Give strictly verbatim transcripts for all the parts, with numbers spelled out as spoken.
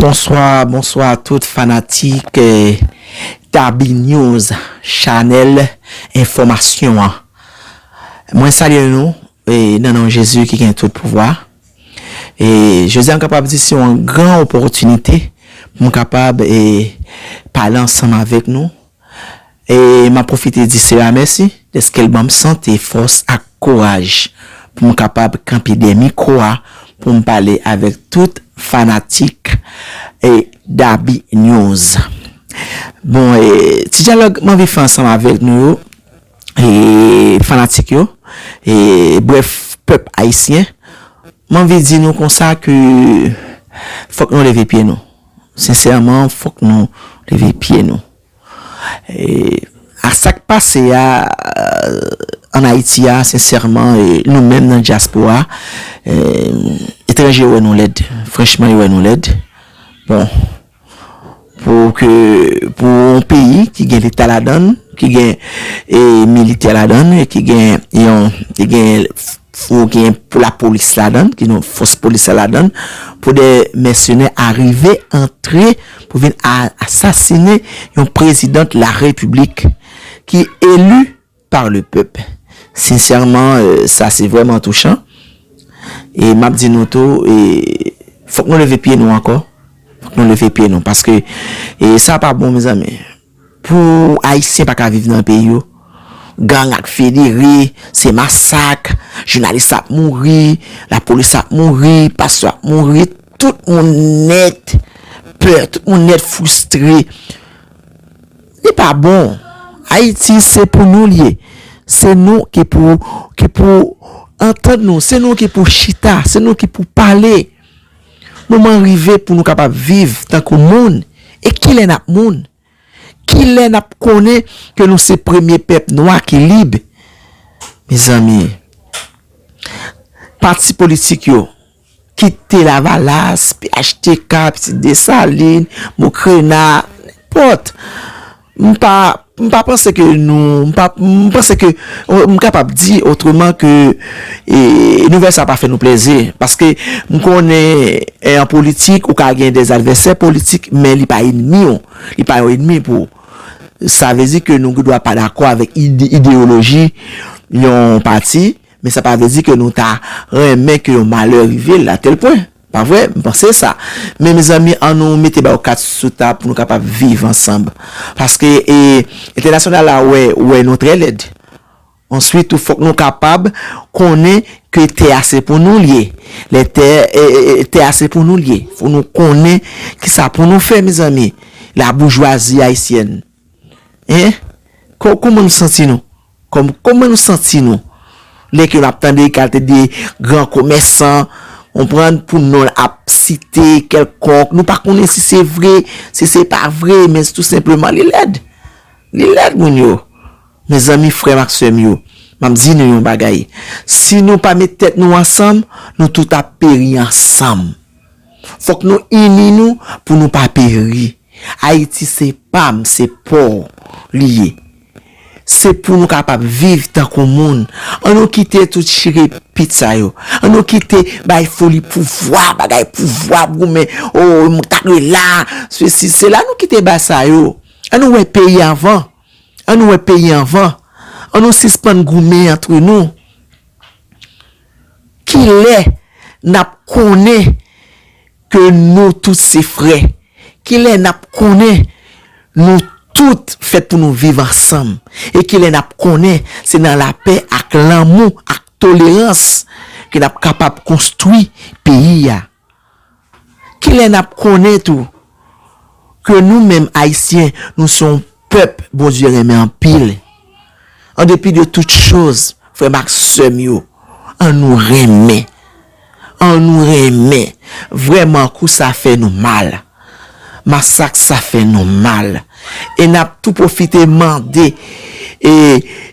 Bonswa, bonswa a tout fanatik eh, Dabi News, chanèl enfòmasyon an. Mwen salye nou eh, nan non Jezi ki gen tout pouvwa. E jodi a m kapab di se yon gran opòtinite pou m kapab eh, pale ansanm avèk nou. E m ap pwofite di Senyè a mèsi dèske l ban m sante, fòs ak kouraj pou m kapab kanpe dèyè mikwo a pou m pale avèk tout fanatik e Dabi News. Bon, e, ti dyalòg m anvi fè ansanm avèk nou yo, e fanatik yo, e brèf, pèp ayisyen, m anvi di nou konsa ke fòk nou leve pye nou. Sensèman, fòk nou leve pye nou. E, ak sa k pase a, ann Ayiti a, sensèman, e, nou menm nan dyaspora, e, etranje yo wè nou lèd. Franchman, yo wè nou lèd. Bon, pou ke, pou yon peyi ki gen leta ladan l, ki gen e, militè ladan l, e ki gen yon, ki gen ou gen pou lapolis ladan l, ki gen fòs polis la ladan l, pou de mèsenè arive antre pou vin a- asasinen yon prezidan de la repiblik ki eli par le pèp. Sensèman, e, sa se vrèman touchan. E m ap di nou tou, e, fòk nou leve pye nou ankò. Fòk nou leve pye nou. Paske e, sa pa bon, mezanmi. Pou Ayisyen pa ka viv nan peyi yo, gang ak federe, se masak, jounalis ap mouri, lapolis ap mouri, pastè ap mouri, tout moun nèt pè, tout moun nèt fristre. Li pa bon. Ayiti se pou nou l ye. Se nou ki pou, ki pou antann nou, se nou ki pou chita, se nou ki pou pale. Moman rive pou nou kapab viv tankou moun. E kilè n ap moun? Kilè n ap konnen ke nou se premye pèp nwa ki lib? Mezanmi, pati politik yo, kite Lavalas, P H T K, Pitit Desalin, Mokrena, nenpòt. M pa, m pa panse ke nou, m pa, m panse ke, m kapab di otreman ke e, nouvèl sa pa fè nou plezi. Paske m konnen e, an politik, ou ka gen de advèsè politik, men li pa enmi w. Li pa yon enmi pou ou. Sa vle di ke nou gen dwa pa dakò avèk ide, ideyoloji yon pati, men sa pa vle di ke nou ta renmen ke yon malè rive l a tèl pwen. Pa vre? M panse sa. Men mezanmi, ann nou mete ba yo kat sou tab pou nou kapab viv ansanm. Paske e, entènasyonal la wè, wè nou trè lèd. Answit tou, fòk nou kapab konnen ke tè a se pou nou l ye. Lè tè, e, e, e, tè a se pou nou l ye. Fòk nou konnen kisa pou nou fè, mezanmi. Laboujwazi ayisyèn. Hein? Ko- kòman nou santi nou? Kòm, kòman nou santi nou? Lè ke n ap tande kalite de gran komèsan, konprann, pou non l ap site kèlkonk, nou pa konnen si se vre, si se pa vre, men tou senpleman, li lèd. Li lèd, moun yo. Mezanmi, frè m ak sè m yo, m ap di nou yon bagay. Si nou pa met tèt nou ansanm, nou tout ap peri ansanm. Fòk nou ini nou pou nou pa peri. Ayiti se pa m, se pa w li ye. Se pou nou kapab viv tankou moun. Ann nou kite tout chirepit sa yo. Ann nou kite bay foli pouvwa, bagay pouvwa, goumen, o, m gade la, sesi, sela. Nou kite bay sa yo. Ann nou wè peyi anvan. Ann nou wè peyi anvan. Ann nou sispann goumen antre nou. Kilè n ap konnen ke nou tout se frè? Kilè n ap konnen nou tout fèt pou nou viv ansanm? E kilè n ap konnen se nan lapè ak lanmou ak tolerans ke n ap kapab konstwi peyi a? Kilè n ap konnen tou ke nou menm Ayisyen, nou se yon pèp Bondye renmen anpil? An depi de tout choz, frè m ak sè m yo, ann nou renmen. Ann nou renmen. Vrèman, kou sa fè nou mal. Masak sa fè nou mal. E n ap tou pwofite mande e,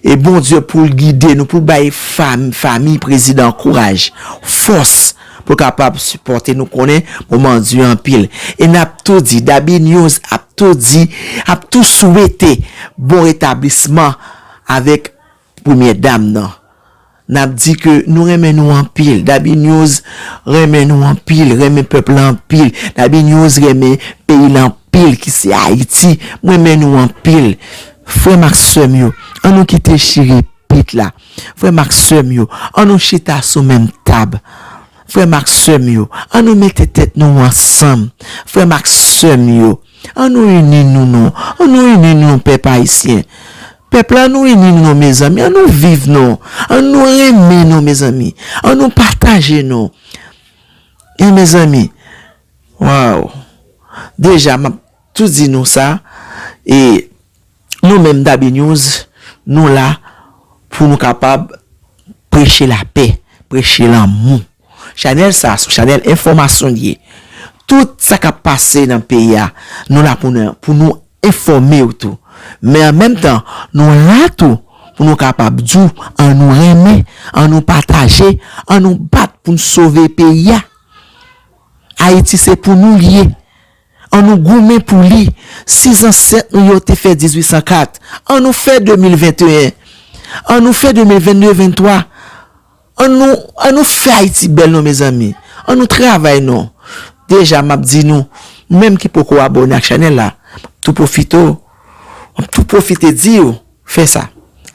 e Bondye pou l gide nou, pou l bay fam, fanmi prezidan kouraj, fòs pou l kapab sipòte nou. Konnen moman di anpil. E n ap tou di, Dabi News ap tou di, ap tou swete bon retablisman avèk premyè dam nan. N ap di ke nou renmen nou anpil. Dabi News renmen nou anpil, renmen pèp la anpil. Dabi News renmen peyi la anpil, ki se Ayiti. M renmen nou anpil. Frè m ak sè m yo, an nou kite chire pit la. Frè m ak sè m yo, an nou chita sou menm tab. Frè m ak sè m yo, an nou mete tèt nou ansanm. Frè m ak sè m yo, an nou ini nou non. An nou ini nou non, pèp ayisyen. Pèp la, an nou ini nou non, mezanmi. An nou viv non. An nou renmen non, mezanmi. An nou pataje non. E mezanmi, waw. Deja, m ap tou di nou sa. E nou menm Dabi News, nou la pou nou kapab preche lapè, preche lanmou. Chanèl sa, se yon chanèl enfòmasyon li ye. Tout sa k ap pase nan peyi a, nou la pou nou, pou nou enfòme w tou. Men an menm tan, nou la tou pou nou kapab di w, an nou renmen, an nou pataje, an nou bat pou n sove peyi a. Ayiti se pou nou li ye. An nou goumen pou li. Si zansèt nou yo te fè dizuit san kat, an nou fè de mil venteyen. An nou fè de mil vennde, venntwa. An nou, an nou fè Ayiti bèl non, mezanmi. An nou travay non. Deja, m ap di nou, ou menm ki poko abòne ak chanèl la, m ap tou pwofite w, m ap tou pwofite di w, fè sa.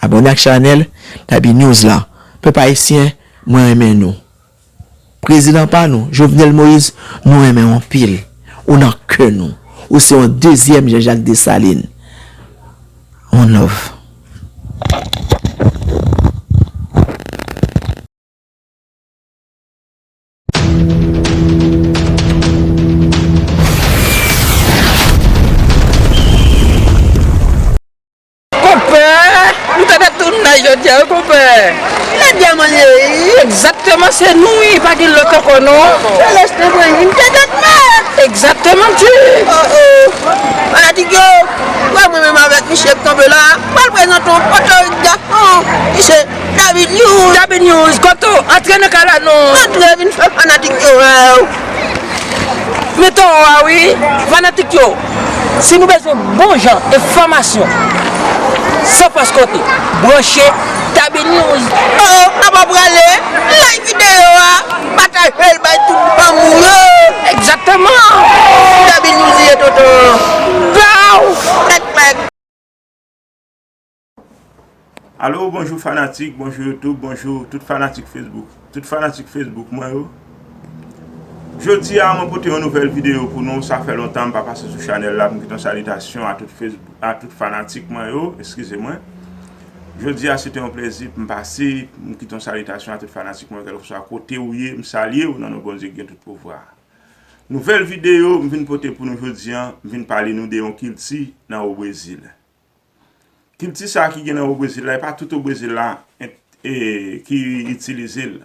Abòne ak chanèl Dabi News la. Pèp ayisyen, mwen renmen nou. Prezidan pa nou, Jovenel Moïse, nou renmen w anpil. Ou nan kè nou. Ou se yon dezyèm Jean-Jacques Dessalines. One love. Konpè, nou ta dwe tounay jodi a, wi, konpè. Lè dyaman ye, wi. Egzakteman, se nou, wi, pa gen lòt ankò, non. Se lèste mwen, wi, m te dèt mèt. Egzakteman, ti. Oh, oh. Fanatik yo, wè mwen menm avèk misye k kanpe la, pral prezante yon potorik gason, ki se David News. David News, Koto, antre nan kay la, non. Antre, vin fè fanatik yo wè w. Mete w a wi, fanatik yo. Si nou bezwen bon jan enfòmasyon, san fòs kote, branche Dabi News. Oh, n ap prale, like videyo a, pataje l bay tout granmoun yo. Egzakteman. Dabi News ye, tonton. Pow! Klèk, klèk. Alo, bonjou fanatik, bonjou YouTube, bonjou tout fanatik Facebook, tout fanatik Facebook mwen yo. Jodi a, mwen pote yon nouvèl videyo pou nou. Sa fè lontan m pa pase sou chanèl la pou m kite yon salitasyon a tout Facebook, a tout fanatik mwen yo, eskize mwen. Jodi a, se te yon plezi pou m pase, pou m kite yon salitasyon a tout fanatik mwen, kèlkeswa kote ou ye, m salye w nan non Bondye ki gen tout pouvwa. Nouvèl videyo m vin pote pou nou jodi a, m vin pale nou de yon kilti nan Obrezil. Kilti sa ki gen nan Obrezil la, e pa tout Obrezil la, e, e, ki itilize l.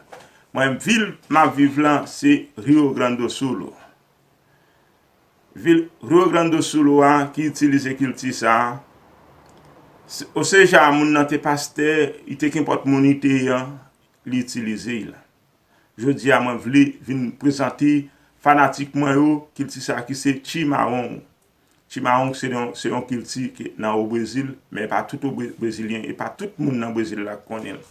Mwen, vil m ap viv lan, se Rio Grande do Sul. Vil Rio Grande do Sul a ki itilize kilti sa a. Se, oseja moun nan te pastè, li te kenpòt moun li te ye an, li itilize l. Jodi a, mwen vle vin prezante fanatik mwen yo kilti sa ki se Chimawong. Chimawong se yon, se yon kilti ki nan o Brezil, men e pa tout o Bre-, Brezilyen, e pa tout moun nan Brezil la ki konnen l.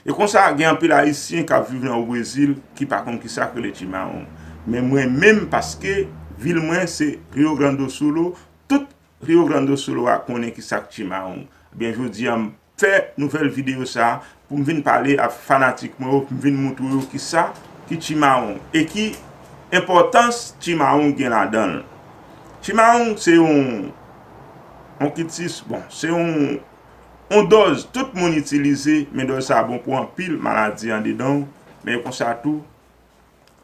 E konsa, gen anpil Ayisyen k ap viv nan o Brezil ki pa konn kisa k rele Chimawong. Men mwen menm, paske vil mwen se Rio Grande do Sul, tout Rio Grande do Sul a konnen kisa k Chimawong. Ebyen, jodi a, m fè nouvèl videyo sa a pou m vin pale ak fanatik mwen yo, pou m vin moutre yo kisa ki Chimawong e ki enpòtans Chimawong gen ladan l. Chimawong se yon, yon kilti, bon, se yon, yon dòz tout moun itilize, men dòz sa a bon pou anpil maladi andedan w, men konsa tou,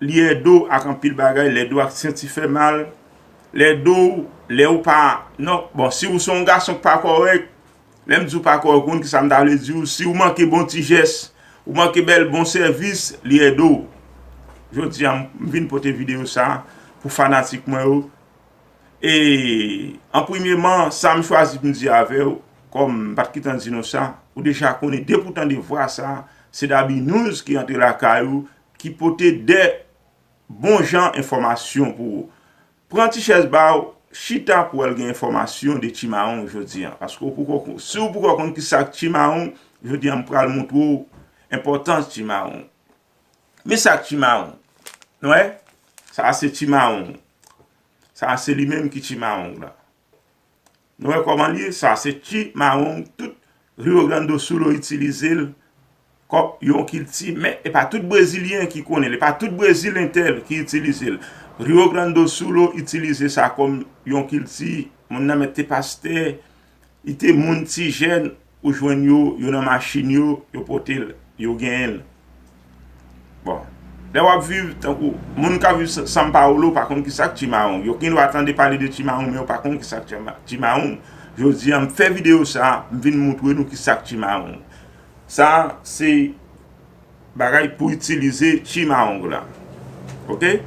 li ede w ak anpil bagay, li ede w ak senti fè mal, li ede w, lè w pa, non, bon, si w se yon gason k pa kòrèk, lè m di w pa kòrèk, ou konn kisa m ta vle di w, si w manke bon ti jès, ou manke bèl bon sèvis, li ede w. Jodi a, m vin pote videyo sa a pou fanatik mwen yo. E, an premyeman, sa m chwazi pou m di avè w, kòm m pa t gentan di nou sa, ou deja konnen, depi w tande vwa sa a, se Dabi News ki antre lakay ou, ki pote de bon jan enfòmasyon pou ou. Pran ti chèz ba w, chita pou w al gen enfòmasyon de Chimawong jodi a. Paske w poko kon-, si w poko konn kisa k Chimawong, jodi a m pral moutre w Enpòtans ti mawon. Men sa k ti mawon. Nou wè? Sa a se ti mawon. Sa a se li menm ki ti mawon la. Nou wè kòman li ye? Sa se ti mawon. Tout Rio Grande do Sul yo itilize l kòm yon kilti. Men e pa tout Brezilyen ki konnen l. E pa tout Brezil entèl ki itilize l. Rio Grande do Sul yo itilize sa kòm yon kilti. Moun nan mèt te pastè, li te moun ti jèn, ou jwenn yo, yo nan machin yo, yo pote l, yo genyen l. Bon, lè w ap viv, tankou moun k ap viv Sa- São Paulo pa konn ki sa k ti mawon. Yo gen dwa tande pale de ti mawon, men yo pa konn ki sa k ti ma- ti mawon. Jodi a, m fè videyo sa a, m vin moutre nou ki sa k ti mawon. Sa a, se bagay pou itilize ti mawon la. Oke?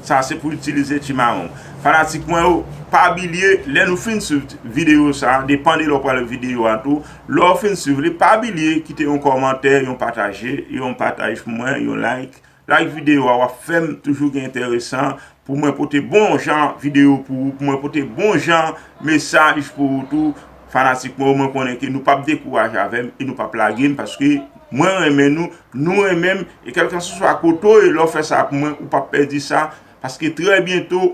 Sa se pou itilize ti mawon. Fanatik mwen yo, pa bliye, lè nou fin swiv videyo sa, depann de lè w pral videyo a tou, lè w fin swiv li, pa bliye kite yon kòmantè, yon pataje, yon pataj pou mwen, yon like. Like videyo a, w ap fè m toujou gen enteresan pou mwen pote bon jan videyo pou ou, pou mwen pote bon jan mesaj pou ou tou. Fanatik mwen yo, mwen konnen ke nou p ap dekouraje avè m e nou p ap lage m, paske mwen renmen nou, nou renmen m, e kèlkanswa kote w ye, lè w fè sa pou mwen, ou p ap pèdi sa, paske trè byento,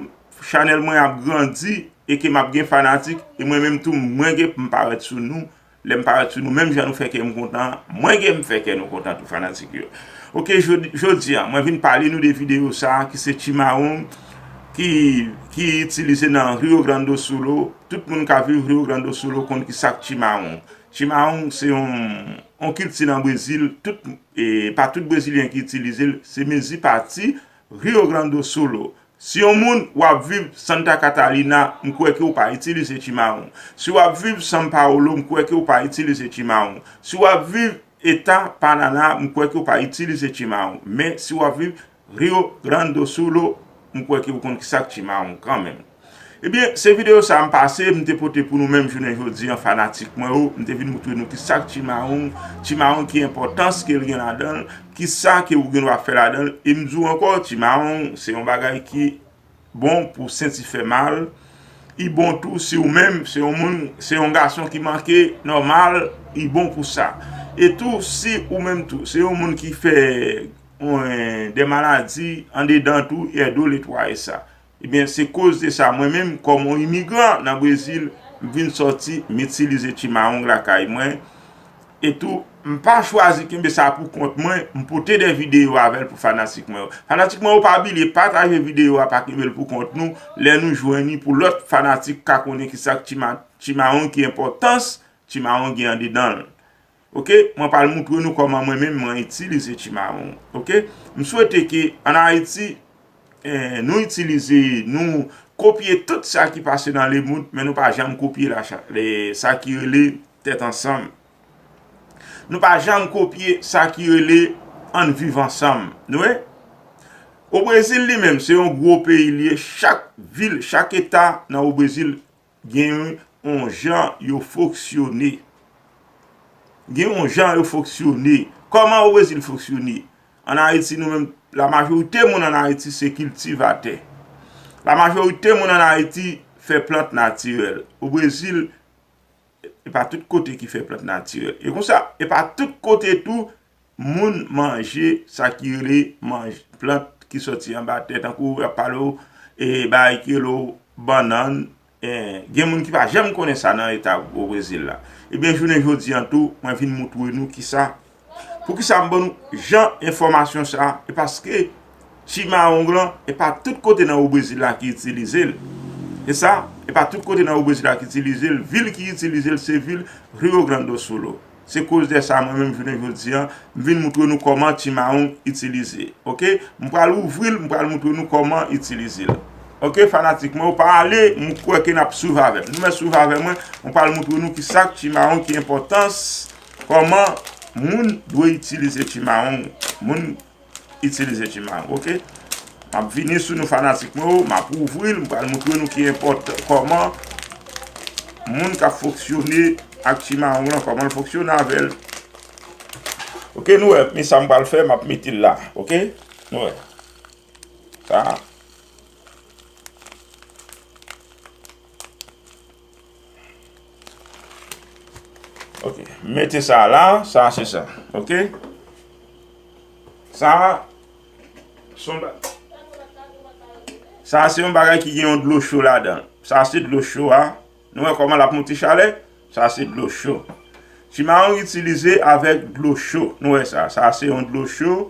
chanèl mwen ap grandi e ke m ap gen fanatik, e mwen menm tou, mwen gen pou m parèt sou nou. Lè m parèt sou nou, menm jan nou fè kè m kontan, mwen gen m fè kè nou kontan tou, fanatik yo. Oke, jodi, jodi a, mwen vin pale nou de videyo sa a ki se ti mawon ki, ki itilize nan Rio Grande do Sul. Tout moun ka viv Rio Grande do Sul konn ki sa k ti mawon. Ti mawon se yon, yon kilti nan Brezil, tout, e, pa tout Brezilyen ki itilize l, se mezi pati Rio Grande do Sul. Si yon moun w ap viv Santa Catarina, m kwè ke w pa itilize ti mawon. Si w ap viv São Paulo, m kwè ke w pa itilize ti mawon. Si w ap viv eta Paraná, m kwè ke w pa itilize ti mawon. Men, si w ap viv Rio Grande do Sul, m kwè ke w konn ki sa k ti mawon kanmenm. Ebyen, se videyo sa a m pase, m te pote pou nou menm jounen jodi a, fanatik mwen yo. M te vin moutre nou ki sa k ti mawon, ti mawon ki enpòtans ke l gen ladan l, ki sa ke ou gen dwa fè ladan l. E m di w ankò, ti mawon, se yon bagay ki bon pou senti fè mal. Li bon tou si ou menm, se yon moun, se yon gason ki manke nòmal, li bon pou sa. E tou, si ou menm tou, se yon moun ki fè, eh, de maladi andedan tou, li ede w netwaye sa. Ebyen, se koz de sa, mwen menm, kòm yon imigran nan Brezil, m vin sòti, m itilize ti mawon lakay mwen. E tou, m pa chwazi kenbe sa pou kont mwen, m pote de videyo avè l pou fanatik mwen yo. Fanatik mwen yo, pa bliye pataje videyo a, pa kenbe l pou kont nou, lè nou jwenn li pou lòt fanatik ka konnen ki sa k ti ma- ti mawon, ki enpòtans ti mawon gen andedan l. Oke, mwen pral moutre nou kòman mwen menm mwen itilize ti mawon. Oke, m swete ke ann Ayiti, eh, nou itilize, nou kopye tout sa ki pase nan lemonn, men nou pa janm kopye lacha- le- sa ki rele tèt ansanm. Nou pa janm kopye sa ki rele ann viv ansanm. Nou wè? O Brezil li menm, se yon gwo peyi li ye. Chak vil, chak eta nan o Brezil gen yon jan yo fonksyone. Gen yon jan yo fonksyone. Kòman o Brezil fonksyone? Ann Ayiti, nou menm, lamajorite moun ann Ayiti se kiltivatè. Lamajorite moun ann Ayiti fè plant natirèl. O Brezil, e pa tout kote ki fè plant natirèl. E konsa, e pa tout kote tou moun manje sa ki rele manje, plant ki sòti anba tè, tankou y ap pale w, e, bagay ki rele w bannann, e, gen moun ki pa janm konnen sa nan eta o Brezil la. Ebyen, jounen jodi a tou, mwen vin moutre nou kisa, poukisa m ban nou jan enfòmasyon sa, e paske ti mawon an, e pa tout kote nan o Brezil la ki itilize l. E sa, e pa tout kote nan o Brezil la ki itilize l. Vil ki itilize l, se vil Rio Grande do Sul. Se koz de sa, mwen menm, jounen jodi a, m vin moutre nou kòman ti mawon itilize. Oke? M pral ouvri l, m pral moutre nou kòman itilize l. Oke, fanatik mwen, ou pa ale, m kwè ke n ap swiv avè m. Nou mèt swiv avè mwen, m pral moutre nou ki sa k ti mawon, ki enpòtans, kòman moun dwe itilize ti mawon. Moun itilize ti mawon, oke? M ap vini sou nou, fanatik mwen yo, m ap ouvri l, m pral moutre nou ki enpòtan, kòman moun k ap fonksyone ak ti mawon an, kòman l fonksyone avè l. Oke, nou wè, men sa m pral fè, m ap mete l la, oke? Nou wè. Sa. Ok, mete sa la, sa se sa. Ok? Sa, se yon ba-, sa se yon bagay ki gen yon dlo cho ladan l. Sa se dlo cho a. Nou wè kòman l ap monte chalè? Sa se dlo cho. Ti mawong itilize avèk dlo cho. Nou wè sa. Sa se yon dlo cho.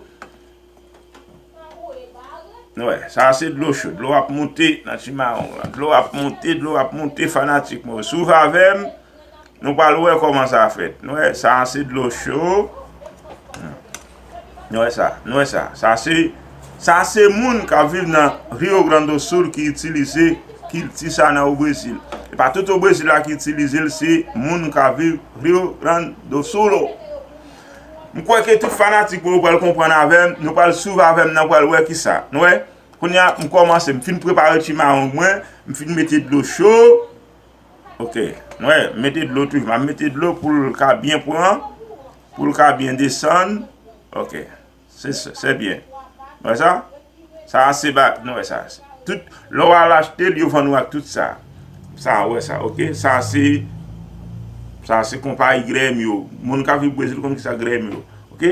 Nou wè, sa se dlo cho. Dlo ap monte nan ti mawong lan. Dlo ap monte, dlo ap monte, fanatik mwen. Swiv avè m. Nou pral wè kòman sa fèt. Nou wè, sa se dlo cho. Nou wè sa, nou wè sa. Sa se, sa se moun k ap viv nan Rio Grande do Sul ki itilize kilti sa nan o Brezil. E pa tout o Brezil la ki itilize l, se moun k ap viv Rio Grande do Sul. M kwè ke tout fanatik mwen yo pral konprann avè m, nou pral swiv avè m, nou pral wè kisa. Nou wè, kounye a, m kòmanse, m fin prepare ti mawong mwen, m fin mete dlo cho. Ok, nou wè, m mete dlo toujou, m ap mete dlo pou l ka byen pran, pou l ka byen desann. Ok, se sa, se byen. Nou wè sa? Sa se ba, nou wè sa. Tout, lè w al achte l, yo vann ou ak tout sa. Sa, wè sa, ok? Sa se, sa se konpayi Grêmio. Moun k ap viv Brezil konn kisa Grêmio, ok?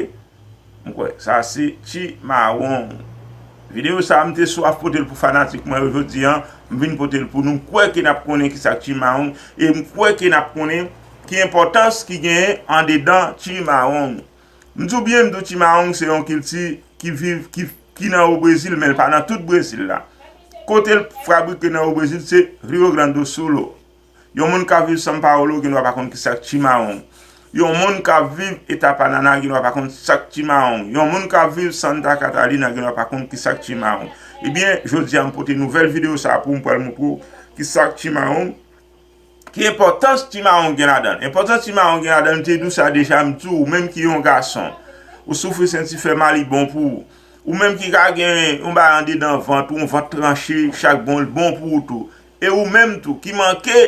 M kwè, sa se ti mawong. Videyo sa, m te swaf pote l pou fanatik mwen yo jodi a. M vin pote l pou nou. M kwè ke n ap konnen kisa k ti mawong. E m kwè ke n ap konnen ki enpòtans ki genyen andedan ti mawong. M di w byen, m di w ti mawong se yon kilti ki viv, ki, ki nan o Brezil, men l pa nan tout Brezil la. Kote l fabrike nan o Brezil, se Rio Grande do Sul. Yon moun k ap viv São Paulo gendwa pa konn kisa k ti mawong. Yon moun k ap viv Eta Paraná gendwa pa konn sa k ti mawong. Yon moun k ap viv Santa Catarina gendwa pa konn kisa k ti mawong. Ebyen, jodi a m pote nouvèl videyo sa a pou m pral montre w kisa k ti mawong. Ki enpòtans ti mawong gen ladan l? Enpòtans ti mawong gen ladan l, m te di w sa deja, m di w, ou menm ki yon gason, ou soufri senti fè mal, li bon pou ou. Ou menm ki ka gen yon bagay andedan vant ou, yon vant tranche, chak bon, l bon pou ou tou. E ou menm tou, ki manke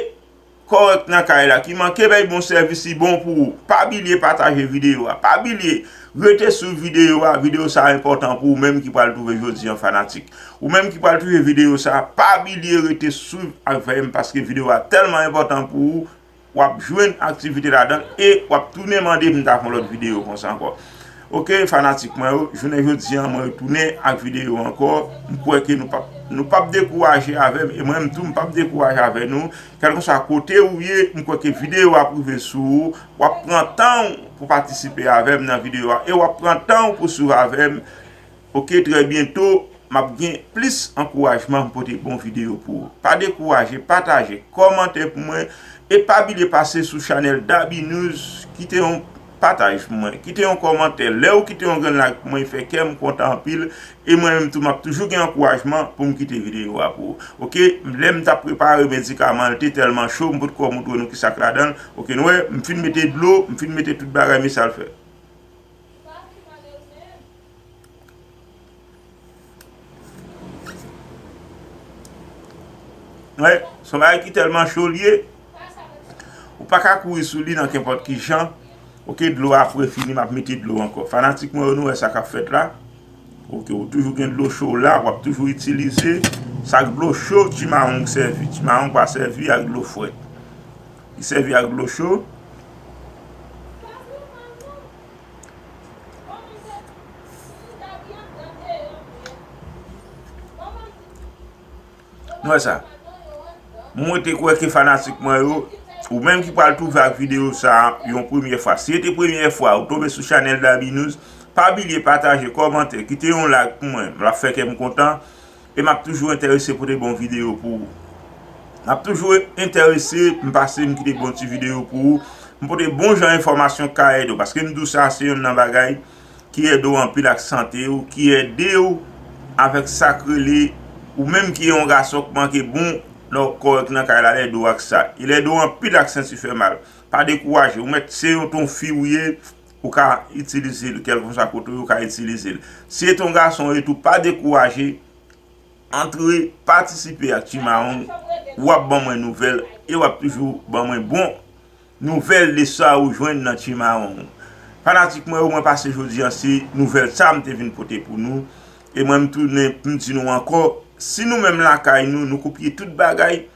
kòrèk nan kay la, ki manke bay bon sèvis, li bon pou ou. Pa bilye pataje videyo a. Pa bilye rete sou videyo a. Videyo sa a enpòtan pou ou menm ki pral twouve jodi an fanatik. Ou menm ki pral twouve videyo sa a, pa bilye rete swiv ak veye m paske videyo a tèlman enpòtan pou ou. W ap jwenn aktivite ladan l e w ap tounen mande m ta fè yon lòt videyo konsa ankò. Ok, fanatik mwen yo, jounen jodi an, mwen retounen ak videyo ankò. M kwè ke nou p ap, nou p ap dekouraje avè m, e mwen menm tou, m p ap dekouraje avè nou. Kèlkeswa kote ou ye, m kwè ke videyo a ap rive sou ou. W ap pran tan w pou patisipe avè m nan videyo a, e w ap pran tan w pou swiv avè m. Ok, trè byento, m ap gen plis ankourajman pou pote bon videyo pou ou. Pa dekouraje, pataje, kòmante pou mwen, e pa bliye pase sou chanèl Dabi News, kite yon pataj pou mwen, kite yon kòmantè. Lè ou kite yon grenn like pou mwen, fè kè m kontan anpil, e mwen menm tou, m ap toujou gen ankourajman pou m kite videyo a pou ou. Ok, lè m t ap prepare medikaman an, l te tèlman cho, m potko montre nou kisa k ladan l. Ok, nou wè, m fin mete dlo, m fin mete tout bagay, men sa l fè. Wè, se yon bagay ki tèlman cho l ye, ou pa ka kouri sou li nan kenpòt ki jan. Ok, dlo a ap refini, m ap mete dlo ankò. Fanatik mwen yo, nou wè sa k ap fèt la. Ok, ou toujou gen dlo cho w la, w ap toujou itilize. Sa k dlo cho, ti mawon k sèvi. Ti mawon pa sèvi ak dlo frèt. Li sèvi ak dlo cho. Nou wè sa. Mwen te kwè ke fanatik mwen yo, ou menm ki pral twouve ak videyo sa a yon premyè fwa. Si se te premyè fwa ou tonbe sou chanèl Dabi News, pa bliye pataje, kòmante, kite yon like pou mwen. L ap fè kè m kontan. E m ap toujou enterese pote bon videyo pou ou. M ap toujou enterese, m pase, m kite bon ti videyo pou ou. M pote bon jan enfòmasyon k ka ede w. Paske m di w sa, se youn nan bagay ki ede w anpil ak sante w, ki ede w avèk sa k rele, ou menm ki yon gason k manke bon, lè w kòrèk nan kay la, l ede w ak sa. E l ede w anpil ak senti fè mal. Pa dekouraje. Ou mèt se yon ton fi ou ye, ou ka itilize l. Kèlkeswa kote w ye, ou ka itilize l. Si se ton gason ou ye tou, pa dekouraje. Antre, patisipe ak Ti Mawon, w ap ban mwen nouvèl e w ap toujou ban mwen bon nouvèl de sa ou jwenn nan Ti Mawon. Fanatik mwen yo, mwen pase jodi a, se nouvèl sa m te vin pote pou nou. E mwen m tounen pou m di nou ankò, si nou menm lakay nou, nou kopye tout bagay,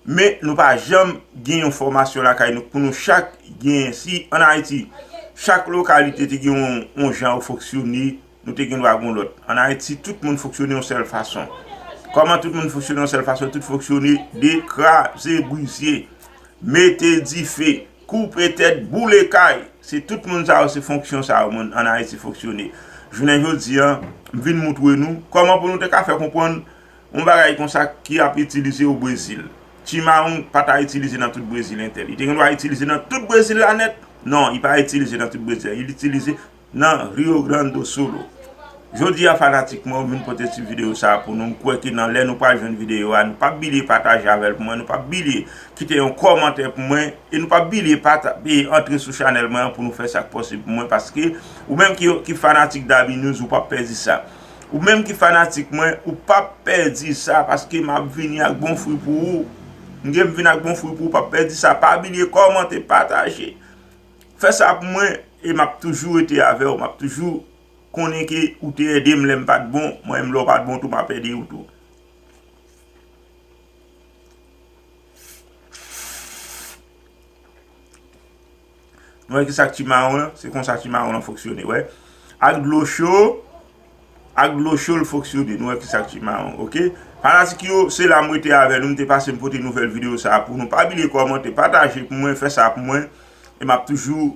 men nou pa janm gen yon fòmasyon lakay nou pou nou chak genyen. Si ann Ayiti, chak lokalite te gen yon, yon jan yo fonksyone, Nou te gen dwa gen yon lòt. Ann Ayiti, tout moun fonksyone yon sèl fason. Kòman tout moun fonksyone yon sèl fason? Tout fonksyone dekraze, brize, mete dife, koupe tèt, boule kay. Se tout moun sa yo, se fonksyon sa yo, moun ann Ayiti fonksyone. Jounen jodi a, m vin moutre nou kòman pou nou te ka fè konprann yon bagay konsa ki ap itilize o Brezil. Ti mawon pa ta itilize nan tout Brezil entèl. Li te gen dwa itilize nan tout Brezil la nèt. Non, li pa itilize nan tout Brezil. Li itilize nan Rio Grande do Sul. Jodi a, fanatik mwen, ou vin pote ti videyo sa a pou nou. M kwè ke nan lè nou pral jwenn videyo a, nou p ap bliye pataje avè l pou mwen, nou p ap bliye kite yon kòmantè pou mwen, e nou p ap bliye pata-, e antre sou chanèl mwen an pou nou fè sa k posib pou mwen, paske ou menm ki, ki fanatik Dabi News, ou p ap pèdi sa. Ou menm ki fanatik mwen, ou p ap pèdi sa, paske m ap vini ak bon fwi pou ou. M gen m vin ak bon fwi pou ou, p ap pèdi sa. Pa bliye kòmante, pataje. Fè sa pou mwen, e m ap toujou rete avè w, m ap toujou konnen ke ou te ede m lè m pa t bon, mwen menm lè w pa t bon tou, m ap ede w tou. Nou wè kisa k ti mawon an, se konsa ti mawon an fonksyone, wè. Ak dlo cho, ak dlo cho l fonksyone, nou wè kisa k ti mawon, oke? Fanatik yo, se la m rete avè nou, m te pase m pote nouvèl videyo sa a pou nou. Pa bliye kòmante, pataje pou mwen, fè sa pou mwen, e m ap toujou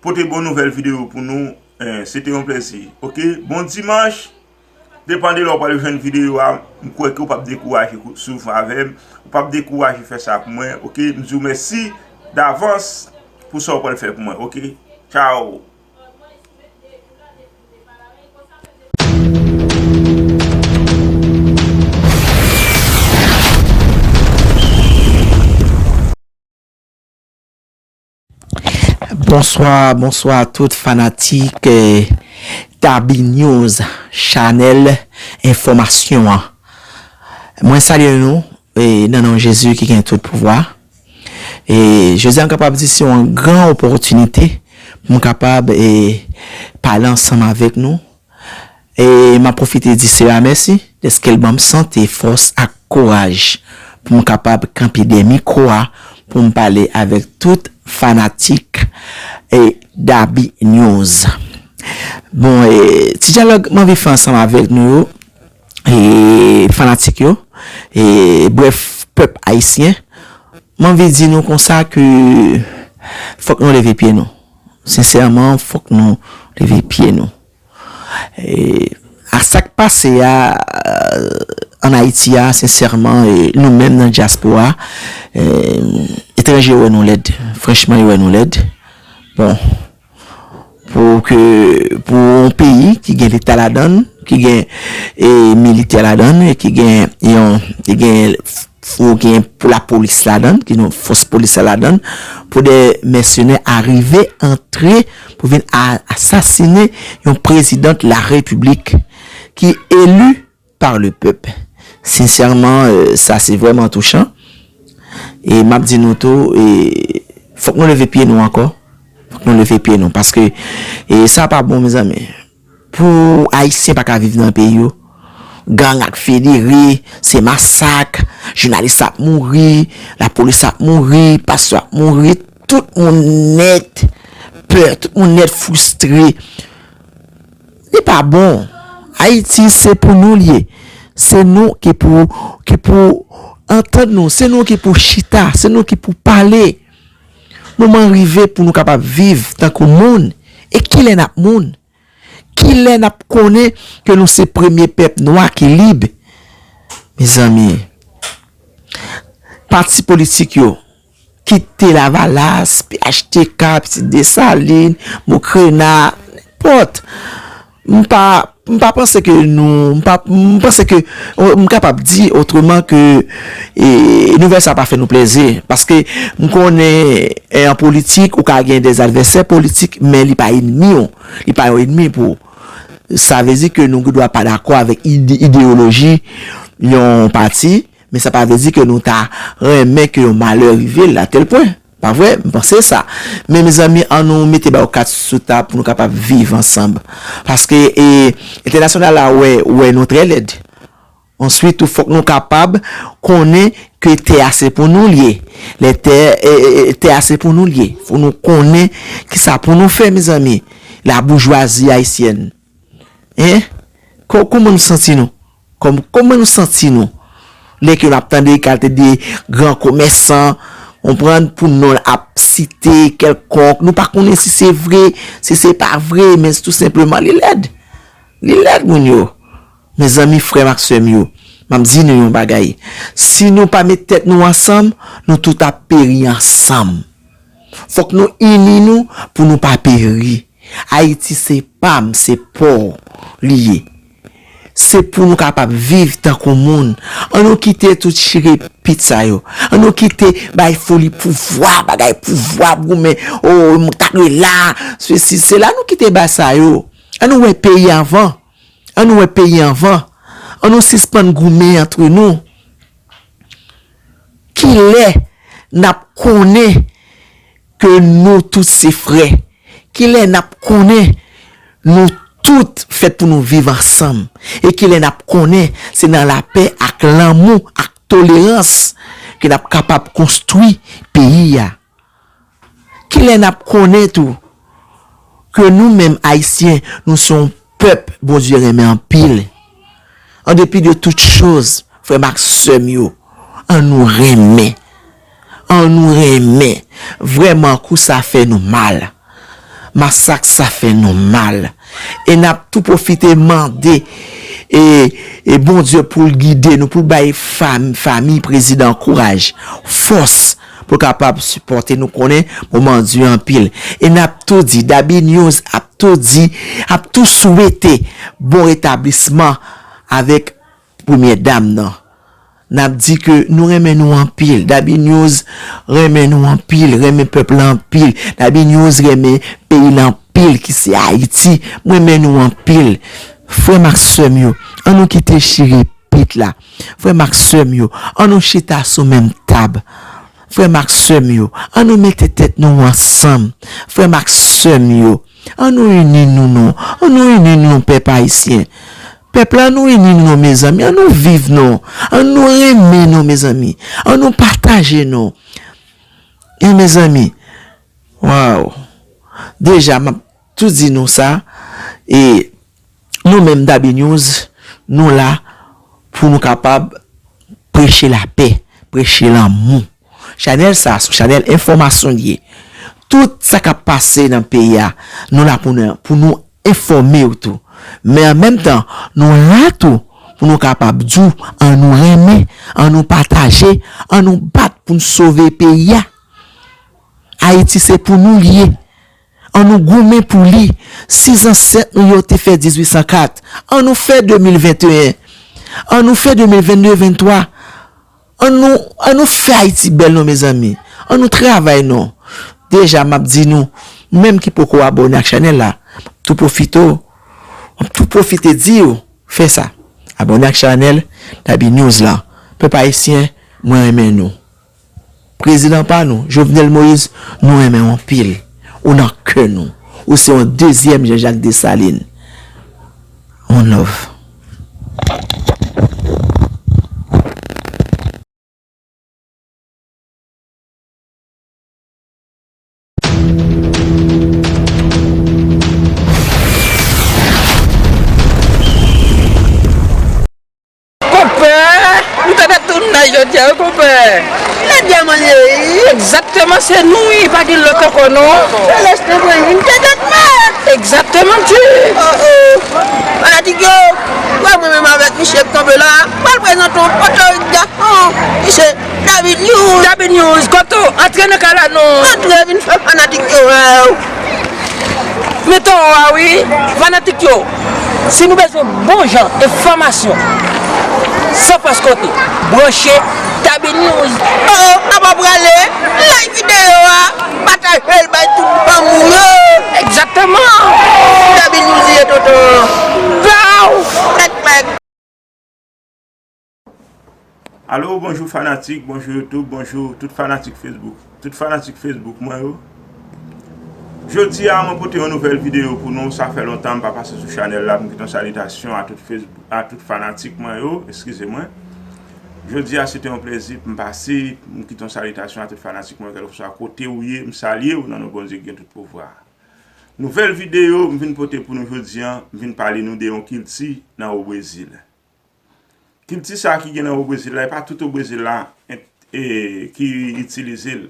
pote bon nouvèl videyo pou nou. Eh, se te yon plèzi. Oke? Bon dimanch. Depann de lè w pral jwenn videyo a, m kwè ke w p ap dekouraje kou-, swiv avè m. Ou p ap dekouraje fè sa pou mwen. Oke? M di w mèsi davans pou sa w pral fè pou mwen. Oke? Tchao. Bonswa, bonswa tout fanatik, eh, Dabi News, chanèl enfòmasyon an. Mwen salye nou, eh, nan non Jezi ki gen tout pouvwa. E jodi a, m kapab di se yon gran opòtinite pou m kapab, eh, pale ansanm avèk nou. E m ap pwofite di Senyè a mèsi dèske l ban m sante, fòs ak kouraj pou m kapab kanpe dèyè mikwo a pou m pale avèk tout fanatik, e, Dabi News. Bon, e, ti dyalòg m anvi fè ansanm avèk nou yo, e, fanatik yo, e, brèf, pèp ayisyen, m anvi di nou konsa ke fòk nou leve pye nou. Sensèman, fòk nou leve pye nou. E, ak sa k pase a, ann Ayiti a, sensèman, e, nou menm nan dyaspora, e, etranje yo wè nou lèd. Franchman, yo wè nou lèd. Bon, pou ke, pou yon peyi ki gen leta ladan l, ki gen, e, militè ladan l, e ki gen yon, ki gen, ou gen pou lapolis ladan l, ki gen fòs polis la ladan l, pou de mèsenè arive antre pou vin a-, asasine yon prezidan de la repiblik ki eli par le pèp. Sensèman, e, sa se vrèman touchan. E m ap di nou tou, e, fòk nou leve pye nou ankò. Fòk nou leve pye nou. Paske, e, sa pa bon, mezanmi. Pou Ayisyen pa ka viv nan peyi yo, gang ak federe, se masak, jounalis ap mouri, lapolis ap mouri, pastè ap mouri, tout moun nèt pè, tout moun nèt fristre. Li pa bon. Ayiti, se pou nou l ye. Se nou ki pou, ki pou antann nou. Se nou ki pou chita. Se nou ki pou pale. Moman rive pou nou kapab viv tankou moun. E kilè n ap moun? Kilè n ap konnen ke nou se premye pèp nwa ki lib? Mezanmi, pati politik yo, kite Lavalas, P H T K, Pitit Desalin, Mokrena, nenpòt. M pa, m pa panse ke nou, m pa, m panse ke, o, m kapab di otreman ke, e, nouvèl sa pa fè nou plezi. Paske m konnen, e, an politik, ou ka gen dè advèsè politik, men li pa ènmi w. Li pa yon ènmi pou ou. Sa vle di ke nou gen dwa pa dakò avèk ide-, ideyoloji yon pati, men sa pa vle di ke nou ta renmen ke yon malè rive l a tèl pwen. Pa vre? M panse sa. Men, mezanmi, ann nou mete ba yo kat sou tab pou nou kapab viv ansanm. Paske, e, entènasyonal la wè, wè nou trè lèd. Answit, tou, fòk nou kapab konnen ke tè a se pou nou l ye. Lè tè, e, e, e, tè a se pou nou l ye. Fòk nou konnen kisa pou nou fè, mezanmi. Laboujwazi ayisyèn. Hein? Kò-, kòman nou santi nou? Kòm-, kòman nou santi nou? Lè ke n ap tande kalite de gran komèsan, konprann, pou non ap site kèlkonk, nou pa konnen si se vre, si se pa vre, men tou senpleman, li lèd. Li lèd, moun yo. Mezanmi, frè m ak sè m yo, m ap di nou yon bagay. Si nou pa met tèt nou ansanm, nou tout ap peri ansanm. Fòk nou ini nou pou nou pa peri. Ayiti se pa m, se pa w li ye. Se pou nou kapab viv tankou moun. An nou kite tout chire pit sa yo. An nou kite bay foli pouvwa, bagay pouvwa, goumen, o, m ta dwe la, sesi, sela, nou kite bay sa yo. An nou wè peyi anvan. An nou wè peyi anvan. An nou sispann goumen antre nou. Kilè n ap konnen ke nou tout se frè? Kilè n ap konnen nou tout fèt pou nou viv ansanm? E kilè n ap konnen se nan lapè ak lanmou ak tolerans ke n ap kapab konstwi peyi a? Kilè n ap konnen tou ke nou menm Ayisyen, nou se yon pèp Bondye renmen anpil? An depi de tout choz, frè m ak sè m yo, an nou renmen. An nou renmen. Vrèman, kou sa fè nou mal. Masak sa fè nou mal. E n ap tou pwofite mande, e, e Bondye pou l gide nou, pou l bay fam-, fanmi prezidan kouraj, fòs, pou l kapab sipòte nou, konnen moman di anpil. E n ap tou di, Dabi News ap tou di, ap tou swete bon retablisman avèk premyè dam nan. N ap di ke nou renmen nou anpil. Dabi News renmen nou anpil, renmen pèp la anpil. Dabi News renmen peyi la anpil, ki se Ayiti. M renmen nou anpil. Frè m ak sè m yo, an nou kite chire pit la. Frè m ak sè m yo, an nou chita sou menm tab. Frè m ak sè m yo, an nou mete tèt nou ansanm. Frè m ak sè m yo, an nou ini nou non. An nou ini nou non, pèp ayisyen. Pèp la, an nou ini nou non, mezanmi. An nou viv non. An nou renmen non, mezanmi. An nou pataje non. E mezanmi, waw. Deja, m ap tou di nou sa. E nou menm Dabi News, nou la pou nou kapab preche lapè, preche lanmou. Chanèl sa, se yon chanèl enfòmasyon li ye. Tout sa k ap pase nan peyi a, nou la pou nou, pou nou enfòme w tou. Men an menm tan, nou la tou pou nou kapab di w, an nou renmen, an nou pataje, an nou bat pou n sove peyi a. Ayiti se pou nou li ye. An nou goumen pou li. Si zansèt nou yo te fè dizuit san kat, an nou fè de mil venteyen. An nou fè de mil vennde, venntwa. An nou, an nou fè Ayiti bèl non, mezanmi. An nou travay non. Deja, m ap di nou, ou menm ki poko abòne ak chanèl la, tou pwofite w, tou pwofite di w, fè sa. Abòne ak chanèl Dabi News la. Pèp ayisyen, mwen renmen nou. Prezidan pa nou, Jovenel Moïse, nou renmen w anpil. Ou nan kè nou. Ou se yon dezyèm Jean-Jacques Dessalines. One love. Konpè, nou ta dwe tounen jodi a, wi, konpè. Nèg dyaman ye, wi. Egzakteman, se nou, wi, pa gen lòt ankò, non. Se lèste mwen, wi, m te dwe mèt. Egzakteman, ti. Oh, oh. Fanatik yo, wè mwen menm avèk misye k kanpe la, pral prezante yon pòtorik gason, misye David News. David News, kote w? Antre nan kay la, non. Antre vin fè fanatik yo wè w. Mete w a wi, fanatik yo. Si nou bezwen bon jan enfòmasyon, san fòs kote, branche Dabi News. Oh, oh, papa prale, like videyo a, pataje l bay tout fanm ou yo. Egzakteman. Dabi News ye, tonton. Pow! Like, like. Alo, bonjou fanatik, bonjou YouTube, bonjou tout fanatik Facebook. Tout fanatik Facebook mwen yo. Jodi a, mwen pote yon nouvèl videyo pou nou. Sa fè lontan m pa pase sou chanèl la pou m kite yon salitasyon a tout Facebook, a tout fanatik mwen yo, eskize mwen. Jodi a, se te yon plezi pou m pase, pou m kite yon salitasyon a tout fanatik mwen, kèlkeswa kote ou ye, m salye w nan non Bondye ki gen tout pouvwa. Nouvèl videyo m vin pote pou nou jodi a, m vin pale nou de yon kilti nan o Brezil. Kilti sa ki gen nan o Brezil la, e pa tout o Brezil la, e, e, ki itilize l.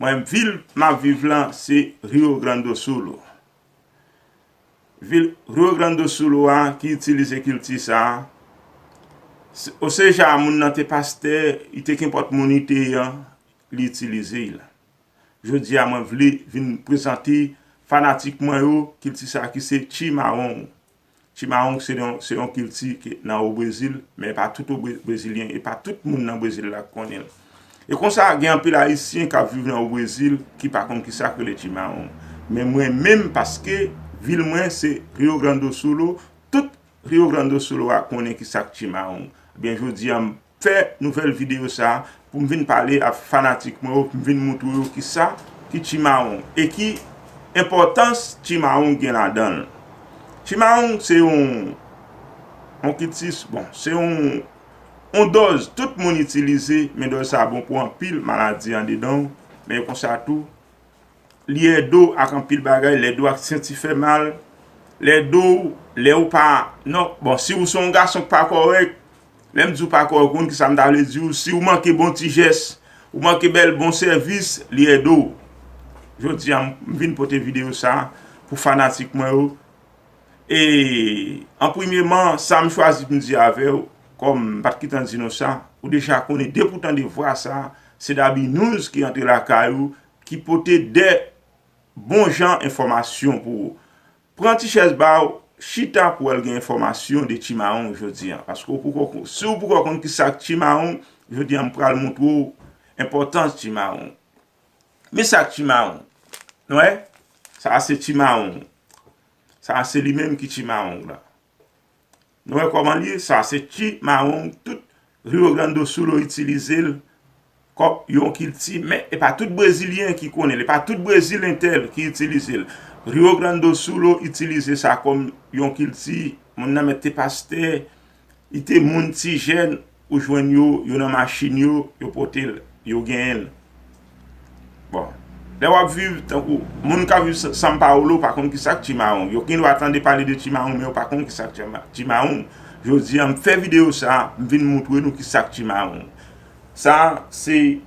Mwen, vil m ap viv la, se Rio Grande do Sul. Vil Rio Grande do Sul a ki itilize kilti sa. Se, o seja moun nan te pastè, li te kenpòt moun li te ye a, li itilize l. Jodi a, mwen vle vin prezante fanatik mwen yo kilti sa ki se chimarrão. Chimarrão se yon, se yon kilti ki nan o Brezil, men pa tout o Bre-, Brezilyen, e pa tout moun nan Brezil la k konnen l. E konsa, gen anpil Ayisyen k ap viv nan o Brezil ki pa konn ki sa k rele chimarrão. Men mwen menm, paske vil mwen se Rio Grande do Sul, tout Rio Grande do Sul a konnen ki sa k chimarrão. Ebyen, jodi a, m fè nouvèl videyo sa pou m vin pale ak fanatik mwen yo, pou m vin moutre yo ki sa ki chimarrão e ki enpòtans chimarrão gen ladan l. Chimarrão se yon, yon kilti, bon, se yon, yon dòz tout moun itilize, men dòz sa bon pou anpil maladi andedan w, men konsa tou, li ede w ak anpil bagay, li ede w ak senti fè mal, li ede w, lè ou pa, non, bon, si ou se yon gason k pa kòrèk, lè m di w pa kòrèk, ou konn ki sa m ta vle di w, si ou manke bon ti jès, ou manke bèl bon sèvis, li ede w. Jodi a, m vin pote videyo sa pou fanatik mwen yo. E, an premyeman, sa m chwazi pou m di avè w, kòm m pa t gentan di nou sa, ou deja konnen, depi w tande vwa sa, se Dabi News ki antre lakay ou, ki pote de bon jan enfòmasyon pou ou. Pran ti chèz ba w, chita pou w al gen enfòmasyon de chimarrão jodi a. Paske ou poko, si ou poko konn ki sa k chimarrão, jodi a m pral moutre w enpòtans chimarrão. Men sa k chimarrão. Nou wè? Sa se chimarrão. Sa se li menm ki chimarrão la. Nou wè kòman l ye? Sa se chimarrão, tout Rio Grande do Sul itilize l kòm yon kilti, men e pa tout Brezilyen ki konnen l, e pa tout Brezil entèl ki itilize l. Rio Grande do Sul itilize sa kòm yon kilti, moun nan mèt te pastè, li te moun ti jèn, ou jwenn yo, yo nan machin yo, yo pote l, yo genyen l. Bon, lè w ap viv tankou moun k ap viv Sa-, São Paulo pa konn ki sa k chimarrão. Yo gen dwa tande pale de chimarrão, men yo pa konn ki sa k chima-, chimarrão. Jodi a, m fè videyo sa, m vin moutre nou ki sa k chimarrão. Sa se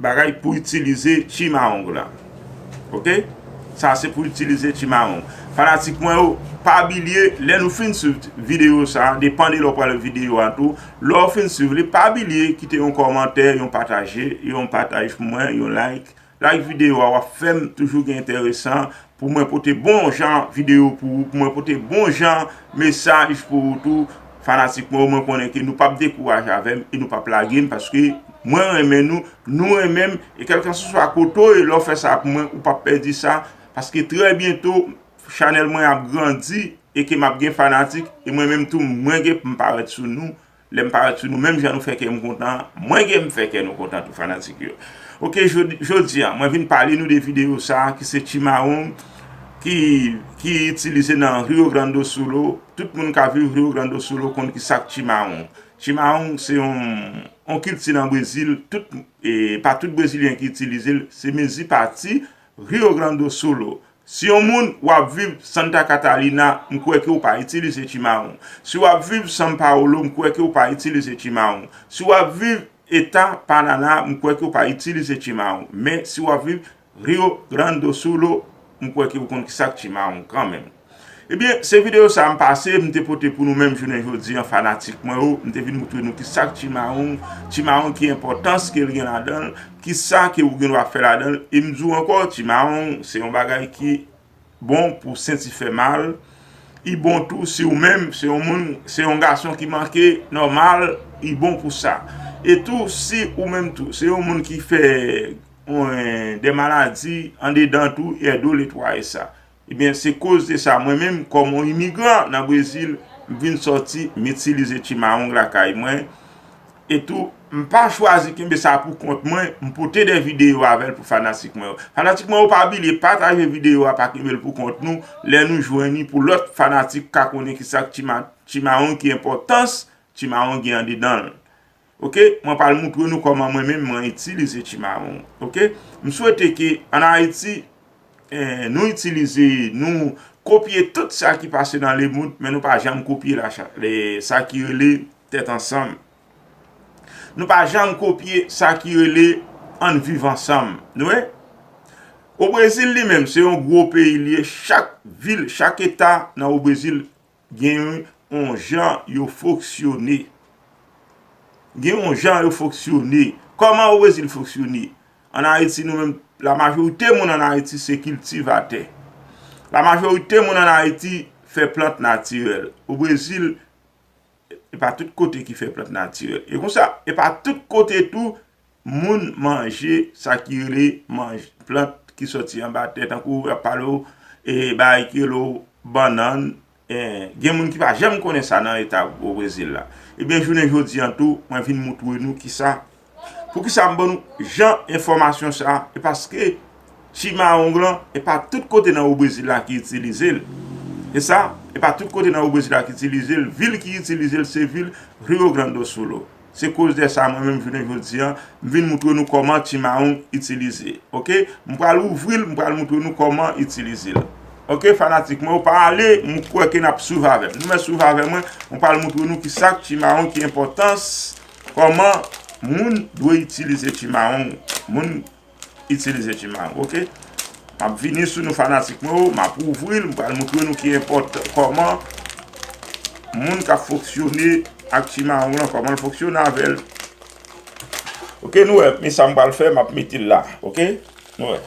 bagay pou itilize chimarrão la. Oke? Sa se pou itilize chimarrão. Fanatik mwen yo, pa bliye, lè nou fin swiv videyo sa, depann de lè w pral videyo a tou, lè w fin swiv li, pa bliye kite yon kòmantè, yon pataje, yon pataj pou mwen, yon like. Like videyo a, w ap fè m toujou gen enteresan pou mwen pote bon jan videyo pou ou, pou mwen pote bon jan mesaj pou ou tou. Fanatik mwen yo, mwen konnen ke nou p ap dekouraje avè m e nou p ap lage m, paske mwen renmen nou, nou renmen m, e kèlkanswa kote w ye, lè w fè sa pou mwen, ou p ap pèdi sa, paske trè byento, chanèl mwen ap grandi e ke m ap gen fanatik, e mwen menm tou, mwen gen pou m parèt sou nou. Lè m parèt sou nou, menm jan nou fè kè m kontan, mwen gen m fè kè nou kontan tou, fanatik yo. Oke, jodi, jodi a, mwen vin pale nou de videyo sa a ki se chimarrão, ki, ki itilize nan Rio Grande do Sul. Tout moun k ap viv Rio Grande do Sul konn ki sa k chimarrão. Chimarrão se yon, yon kilti nan Brezil, tout, e pa tout Brezilyen ki itilize l, se mezi pati Rio Grande do Sul. Si yon moun w ap viv Santa Catarina, m kwè ke w pa itilize chimarrão. Si w ap viv São Paulo, m kwè ke w pa itilize chimarrão. Si w ap viv Eta Paraná, m kwè ke w pa itilize chimarrão. Men, si w ap viv Rio Grande do Sul, m kwè ke w konn ki sa k chimarrão kanmenm. Ebyen, se videyo sa a m pase, m te pote pou nou menm jounen jodi a, fanatik mwen yo, m te vin moutre nou ki sa k chimarrão, chimarrão ki enpòtans ke l gen ladan l, ki sa ke ou gen dwa fè ladan l. E m di w ankò, chimarrão se yon bagay ki bon pou senti fè mal. Li bon tou si ou menm, se yon moun, se yon gason ki manke nòmal, li bon pou sa. E tou, si ou menm tou, se yon moun ki fè, yon, de maladi andedan tou, li ede w netwaye sa. Ebyen, se koz de sa, mwen menm, kòm yon imigran nan Brezil, m vin sòti, m itilize chimarrão lakay mwen. E tou, m pa chwazi kenbe sa pou kont mwen, m pote de videyo avè l pou fanatik mwen yo. Fanatik mwen yo, pa bliye pataje videyo a, pa kenbe l pou kont nou, lè nou jwenn li pou lòt fanatik ka konnen ki sa k chima-, chimarrão ki enpòtans chimarrão gen andedan l. Oke? Mwen pral moutre nou kòman mwen menm mwen itilize chimarrão. Oke? M swete ke ann Ayiti, eh, nou itilize, nou kopye tout sa ki pase nan lemonn, men nou pa janm kopye lacha-, le, sa ki rele tèt ansanm. Nou pa janm kopye sa ki rele ann viv ansanm. Nou wè? O Brezil li menm, se yon gwo peyi li ye. Chak vil, chak eta nan o Brezil gen yon jan yo fonksyone. Gen yon jan yo fonksyone. Kòman o Brezil fonksyone? Ann Ayiti, nou menm, lamajorite moun ann Ayiti se kiltivatè. Lamajorite moun ann Ayiti fè plant natirèl. O Brezil, e pa tout kote ki fè plant natirèl. E konsa, e pa tout kote tou moun manje sa ki rele manje, plant ki sòti anba tè, tankou y ap pale w, e, bagay ki rele w bannann. E, gen moun ki pa janm konnen sa nan eta o Brezil la. Ebyen, jounen jodi an tou, mwen vin moutre nou kisa, poukisa m ban nou jan enfòmasyon sa, e paske chimawong lan, e pa tout kote nan o Brezil la ki itilize l. E sa, e pa tout kote nan o Brezil la ki itilize l. Vil ki itilize l, se vil Rio Grande do Sul. Se koz de sa, mwen menm, jounen jodi an, m vin moutre nou kòman chimawong itilize. Oke? M pral ouvri l, m pral moutre nou kòman itilize l. Oke, fanatik mwen, ou pa ale, m kwè ke n ap swiv avè m. Nou mèt swiv avè mwen, m pral moutre nou kisa k chimawong, ki enpòtans, kòman moun dwe itilize chimawong. Moun itilize chimawong, oke? M ap vini sou nou, fanatik mwen yo, m ap ouvri l, m pral moutre nou ki enpòtan, kòman moun k ap fonksyone ak chimawong lan, kòman l fonksyone avè l. Oke, nou wè, men sa m pral fè, m ap mete l la, oke? Nou wè.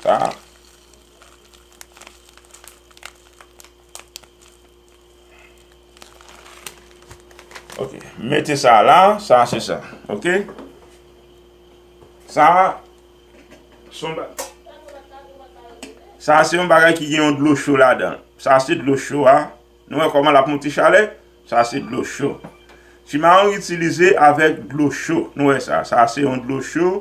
Sa. Ok, mete sa la, sa se sa. Ok? Sa, se yon ba-, sa se yon bagay ki gen yon dlo cho ladan. Sa se dlo cho a. Nou wè kòman l ap monte chalè? Sa se dlo cho. Chimawong itilize avèk dlo cho. Nou wè sa. Sa se yon dlo cho.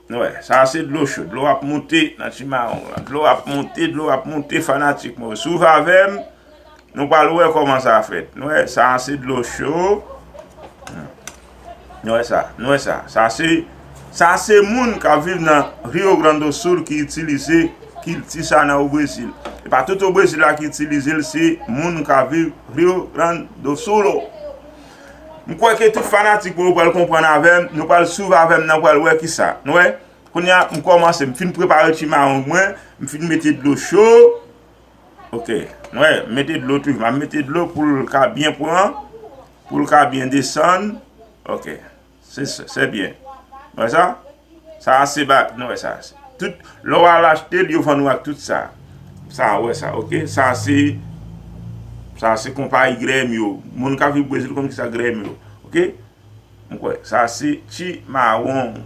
Nou wè, sa se dlo cho. Dlo ap monte nan chimawong lan. Dlo ap monte, dlo ap monte, fanatik mwen. Swiv avè m. Nou pral wè kòman sa fèt. Nou wè, sa se dlo cho. Nou wè sa, nou wè sa. Sa se, sa se moun k ap viv nan Rio Grande do Sul ki itilize kilti sa nan o Brezil. E pa tout o Brezil la ki itilize l, se moun k ap viv Rio Grande do Sul. M kwè ke tout fanatik mwen yo pral konprann avè m, nou pral swiv avè m nan, pral wè kisa. Nou wè, kounye a, m kòmanse, m fin prepare chimawong mwen, m fin mete dlo cho. Ok, nou wè, m mete dlo toujou, m ap mete dlo pou l ka byen pran, pou l ka byen desann. Ok. Se, se, se byen. Wè sa? Sa se ba, nou wè sa. Tout, lè w al achte l, yo vann ou ak tout sa. Sa, wè sa, ok? Sa se, sa se konpayi Grêmio. Moun k ap viv Brezil konn kisa Grêmio. Ok? M kwè. Sa se chimawong.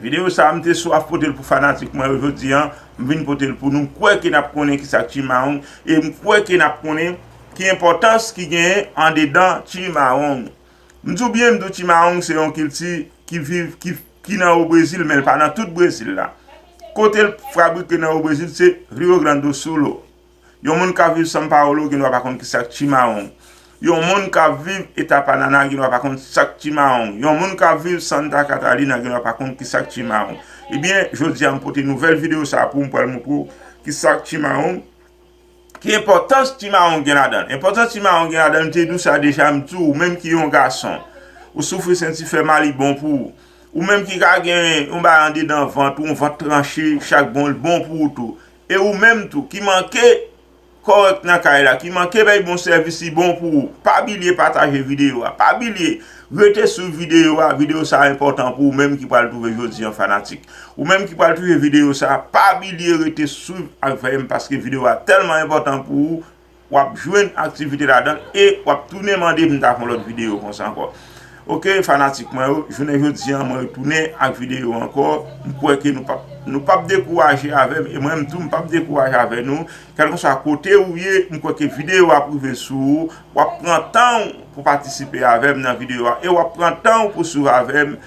Videyo sa, m te swaf pote l pou fanatik mwen yo jodi an. M vin pote l pou nou. M kwè ke n ap konnen kisa k chimawong. E m kwè ke n ap konnen ki enpòtans ki genyen andedan chimawong. M di w byen, m di w chimawong se yon kilti ki viv, ki, ki nan o Brezil, men l pa nan tout Brezil la. Kote l fabrike nan o Brezil, se Rio Grande do Sul. Yon moun k ap viv São Paulo gendwa pa konn kisa k chimawong. Yon moun k ap viv Eta Paraná gendwa pa konn sa k chimawong. Yon moun k ap viv Santa Catarina gendwa pa konn kisa k chimawong. Ebyen, jodi a m pote nouvèl videyo sa pou m pral montre w kisa k chimawong. Ki enpòtans chimawong gen ladan l? Enpòtans chimawong gen ladan l, m te di w sa deja, m di w, ou menm ki yon gason, ou soufri senti fè mal, li bon pou ou. Ou menm ki ka gen yon bagay andedan vant ou, yon vant tranche, chak bon, li bon pou ou tou. E ou menm tou, ki manke kòrèk nan kay la, ki manke bay bon sèvis, li bon pou ou. Pa bliye pataje videyo a. Pa bliye rete swiv videyo a. Videyo sa a enpòtan pou ou menm ki pral twouve jodi an fanatik. Ou menm ki pral twouve videyo sa a, pa bliye rete swiv avè m paske videyo a tèlman enpòtan pou ou. W ap jwenn aktivite ladan l e w ap tounen mande m ta fè yon lòt videyo konsa ankò. Ok, fanatik mwen yo, jounen jodi an, mwen retounen ak videyo ankò. M kwè ke nou p ap, nou p ap dekouraje avè m, e mwen menm tou, m p ap dekouraje avè nou. Kèlkeswa kote ou ye, m kwè ke videyo a ap rive sou ou. W ap pran tan w pou patisipe avè m nan videyo a, e w ap pran tan w pou swiv avè m.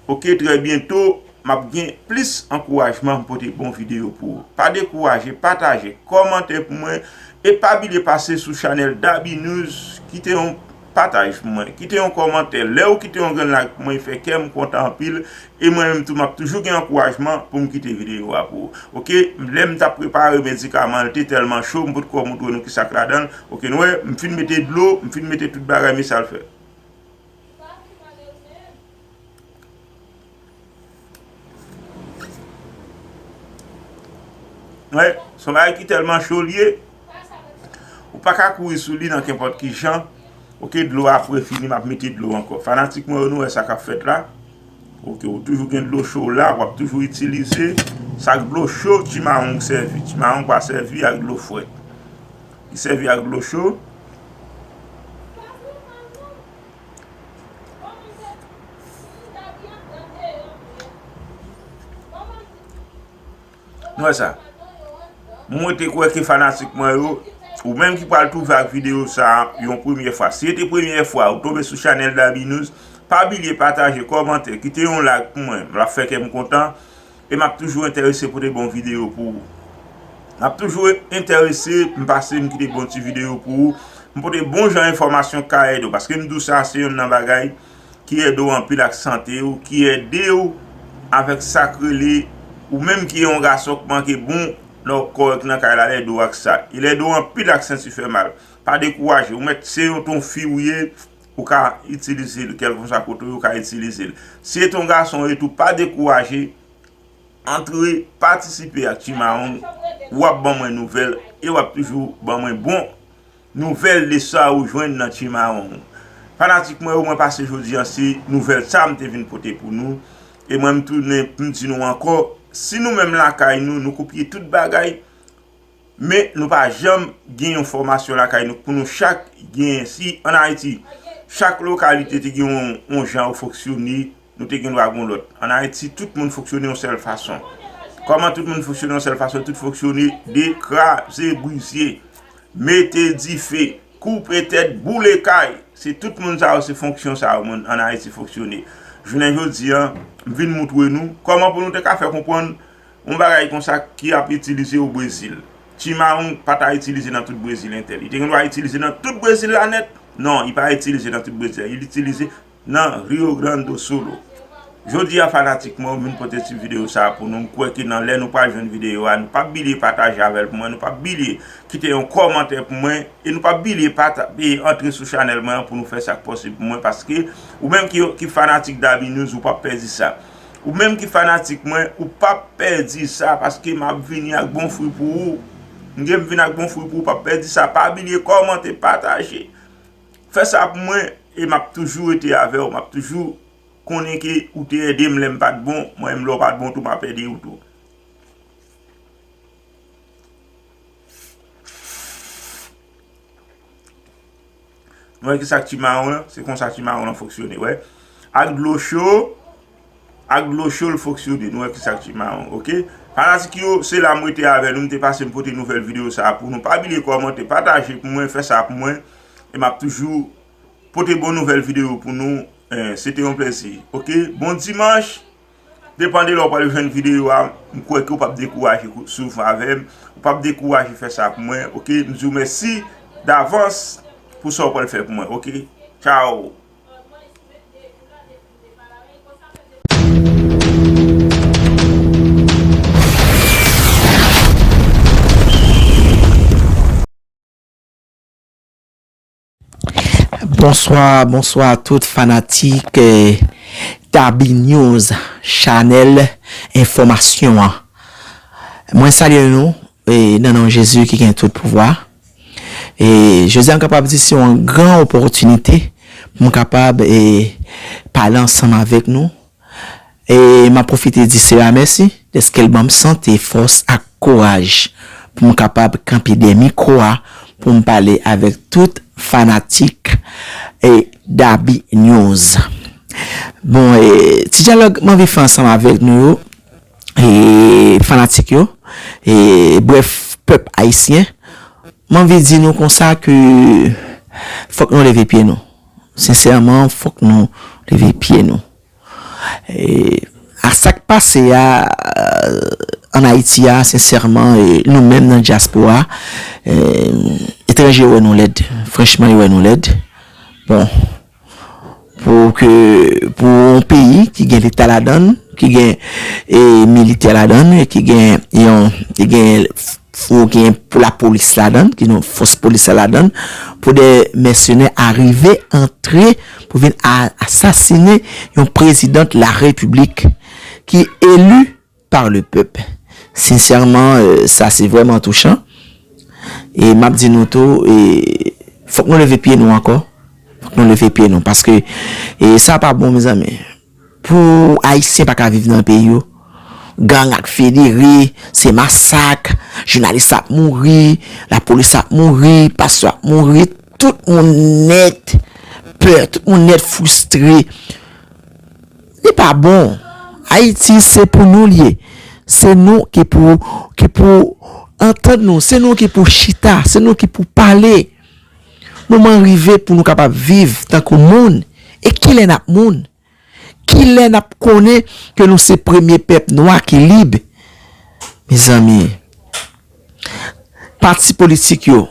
Ok, trè byento, m ap gen plis ankourajman pou pote bon videyo pou ou. Pa dekouraje, pataje, kòmante pou mwen, e pa bliye pase sou chanèl Dabi News, kite yon, pataj pou mwen, kite yon kòmantè. Lè ou kite yon grenn like pou mwen, fè kè m kontan anpil. E mwen menm tou, m ap toujou gen ankourajman pou m kite videyo a pou ou. Oke, lè m t ap prepare medikaman, l te tèlman cho, m potko montre nou kisa k ladan l. Oke, nou wè, m fin mete dlo, m fin mete tout bagay, men sa l fè. Wè, se yon bagay ki tèlman cho l ye, ou pa ka kouri sou li nan kenpòt ki jan. Oke, dlo a pre fini, m ap mete dlo ankò. Fanatik mwen yo, nou wè sa k ap fèt la. Oke, ou toujou gen dlo cho la, w ap toujou itilize. Sa k dlo cho, Ti Mawon k sèvi. Ti Mawon pa sèvi ak dlo frèt. Li sèvi ak dlo cho. Nou wè sa. Mwen te kwè ke fanatik mwen yo, ou menm ki pral twouve ak videyo sa a yon premyè fwa. Si se te premyè fwa ou tonbe sou chanèl Dabi News, pa bliye pataje, kòmante, kite yon like pou mwen. L ap fè kè m kontan. E m ap toujou enterese pote bon videyo pou ou. M ap toujou enterese, m pase, m kite bon ti videyo pou ou. M pote bon jan enfòmasyon k ka ede w. Paske m di w sa, se youn nan bagay ki ede w anpil ak sante w, ki ede w avèk sa k rele, ou menm ki yon gason k manke bon, lè w kòrèk nan kay la, l ede w ak sa. E l ede w anpil ak senti fè mal. Pa dekouraje. Ou mèt se yon ton fi ou ye, ou ka itilize l, kèlkeswa kote w ye, ou ka itilize l. Si se ton gason ou ye tou, pa dekouraje. Antre, patisipe ak Ti Mawon, w ap ban mwen nouvèl e w ap toujou ban mwen bon nouvèl de sa ou jwenn nan Ti Mawon. Fanatik mwen yo, mwen pase jodi a, se nouvèl sa m te vin pote pou nou. E mwen m tounen pou m di nou ankò, si nou menm lakay nou, nou kopye tout bagay, men nou pa janm gen yon fòmasyon lakay nou pou nou chak genyen. Si ann Ayiti, chak lokalite te gen yon, yon jan ou fonksyone, nou te gen dwa gen yon lòt. Ann Ayiti, tout moun fonksyone yon sèl fason. Kòman tout moun fonksyone yon sèl fason? Tout fonksyone de kraze brize, mete dife, koupe tèt, boule kay. Se tout moun sa yo, se fonksyon sa yo moun ann Ayiti fonksyone. Jounen jodi a, m vin moutre nou kòman pou nou te ka fè konprann yon bagay konsa ki ap itilize o Brezil. Ti Mawon pa ta itilize nan tout Brezil entèl. Li te gen dwa itilize nan tout Brezil la nèt. Non, li pa itilize nan tout Brezil. Li itilize nan Rio Grande do Sul. Jodi a, fanatik mwen, m vin pote ti videyo sa a pou nou. M kwè ke nan lè nou pral jwenn videyo a, nou p ap bliye pataje avè l pou mwen, nou p ap bliye kite yon kòmantè pou mwen, e nou p ap bliye pata-, e antre sou chanèl mwen an pou nou fè sa k posib pou mwen, paske ou menm ki, ki fanatik Dabi News, ou p ap pèdi sa. Ou menm ki fanatik mwen, ou p ap pèdi sa, paske m ap vini ak bon fwi pou ou. M gen m vin ak bon fwi pou ou, p ap pèdi sa. Pa bliye kòmante, pataje. Fè sa pou mwen, e m ap toujou rete avè w, m ap toujou konnen ke ou te ede m lè m pa t bon, mwen menm lè w pa t bon tou, m ap ede w tou. Nou wè kisa k Ti Mawon lan? Se konsa Ti Mawon lan fonksyone, wè. Ak dlo cho, ak dlo cho l fonksyone. Nou wè kisa k Ti Mawon, oke? Fanatik yo, se la m rete avè nou, m te pase m pote nouvèl videyo sa a pou nou. Pa bliye kòmante, pataje pou mwen, fè sa pou mwen. E m ap toujou pote bon nouvèl videyo pou nou. Eh, se te yon plezi. Oke? Bon dimanch. Depann de lè w pral jwenn videyo a, m kwè ke w p ap dekouraje kou-, suiv avè m. Ou p ap dekouraje fè sa pou mwen. Oke? M di w mèsi davans pou sa w pral fè pou mwen. Oke? Tchao. Bonswa, bonswa tout fanatik, eh, Dabi News, chanèl enfòmasyon an. Mwen salye nou, eh, nan non Jezi ki gen tout pouvwa. E jodi a, m kapab di se yon gran opòtinite pou m kapab, eh, pale ansanm avèk nou. E m ap pwofite di Sera mèsi dèske l ban m sante, fòs ak kouraj pou m kapab kanpe dèyè mikwo a pou m pale avèk tout fanatik, eh, Dabi News. Bon, eh, ti dyalòg m anvi fè ansanm avèk nou yo, eh, fanatik yo, eh, brèf, pèp ayisyen, m anvi di nou konsa ke fòk nou leve pye nou. Sensèman, fòk nou leve pye nou. E, a sa k pase a, ann Ayiti a, sensèman, e, nou menm nan dyaspora, e, etranje yo wè nou lèd. Franchman, yo wè nou lèd. Bon, pou ke, pou yon peyi ki gen leta ladan l, ki gen, e, militè ladan l, e ki gen yon, ki gen, ou gen pou lapolis ladan l, ki gen fòs polis ladan l, pou de mèsenè arive antre pou vin a- asasinen yon prezidan de la repiblik ki eli par le pèp. Sensèman, e, sa se vrèman touchan. E m ap di nou tou, e, fòk nou leve pye nou ankò. Fòk nou leve pye nou. Paske, e, sa pa bon, mezanmi. Pou Ayisyen pa ka viv nan peyi yo, gang ak federe, se masak, jounalis ap mouri, lapolis ap mouri, pastè ap mouri, tout moun nèt pè, tout moun nèt fristre. Li pa bon. Ayiti se pou nou l ye. Se nou ki pou, ki pou antann nou. Se nou ki pou chita. Se nou ki pou pale. Moman rive pou nou kapab viv tankou moun. E kilè n ap moun? Kilè n ap konnen ke nou se premye pèp nwa ki lib? Mezanmi, pati politik yo,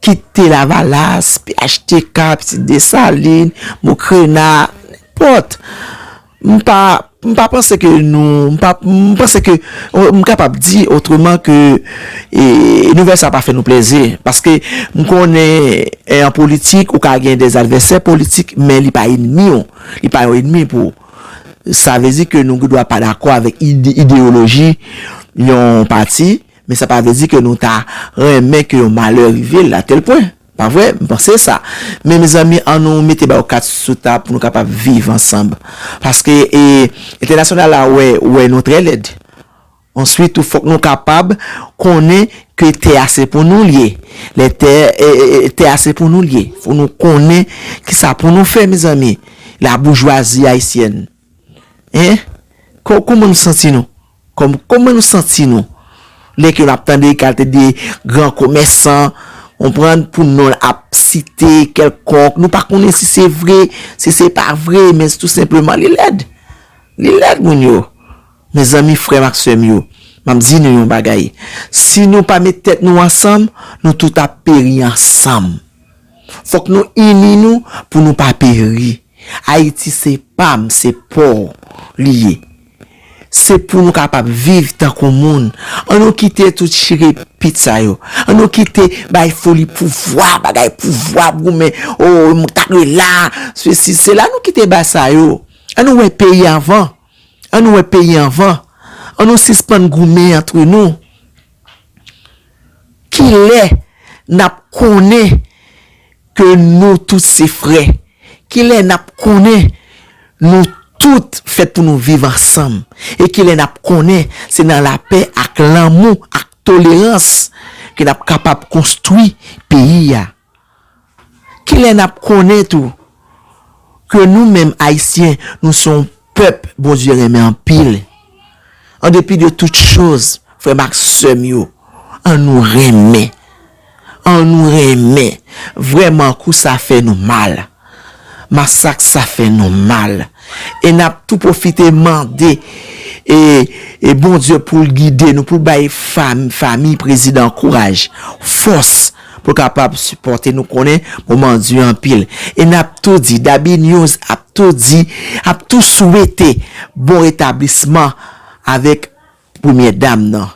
kite Lavalas, P H T K, Pitit Desalin, Mokrena, nenpòt. M pa, m pa panse ke nou, m pa, m panse ke, m kapab di otreman ke, e, nouvèl sa pa fè nou plezi. Paske m konnen, e, an politik, ou ka gen de advèsè politik, men li pa enmi w. Li pa yon enmi pou ou. Sa vle di ke nou gen dwa pa dakò avèk ide- ideyoloji yon pati, men sa pa vle di ke nou ta renmen ke yon malè rive l a tèl pwen. Pa vre? M panse sa. Men, mezanmi, an nou mete ba yo kat sou tab pou nou kapab viv ansanm. Paske, e, entènasyonal la wè, wè nou trè lèd. Answit, tou, fòk nou kapab konnen ke tè a se pou nou l ye. Lè tè, e, e, e, tè a se pou nou l ye. Fòk nou konnen kisa pou nou fè, mezanmi. Laboujwazi ayisyèn. Hein? Ko- kòman nou santi nou? Kòm- kòman nou santi nou? Lè ke n ap tande kalite de gran komèsan, konprann, pou non l ap site kèlkonk, nou pa konnen si se vre, si se pa vre, men tou senpleman, li lèd. Li lèd, moun yo. Mezanmi, frè m ak sè m yo, m ap di nou yon bagay. Si nou pa met tèt nou ansanm, nou tout ap peri ansanm. Fòk nou ini nou pou nou pa peri. Ayiti se pa m, se pa w li ye. Se pou nou kapab viv tankou moun. An nou kite tout chirepit sa yo. An nou kite bay foli pouvwa, bagay pouvwa, goumen, o, m gade la, sesi, sela. An nou kite bay sa yo. An nou wè peyi anvan. An nou wè peyi anvan. An nou sispann goumen antre nou. Kilè n ap konnen ke nou tout se frè? Kilè n ap konnen nou tout fèt pou nou viv ansanm? E kilè n ap konnen se nan lapè ak lanmou ak tolerans ke n ap kapab konstwi peyi a? Kilè n ap konnen tou ke nou menm Ayisyen, nou se yon pèp Bondye renmen anpil? An depi de tout choz, frè m ak sè m yo, an nou renmen. An nou renmen. Vrèman, kou sa fè nou mal. Masak sa fè nou mal. E n ap tou pwofite mande e, e Bondye pou l gide nou, pou l bay fam- fanmi prezidan kouraj, fòs, pou l kapab sipòte nou. Konnen moman di anpil. E n ap tou di, Dabi News ap tou di, ap tou swete bon retablisman avèk premyè dam nan.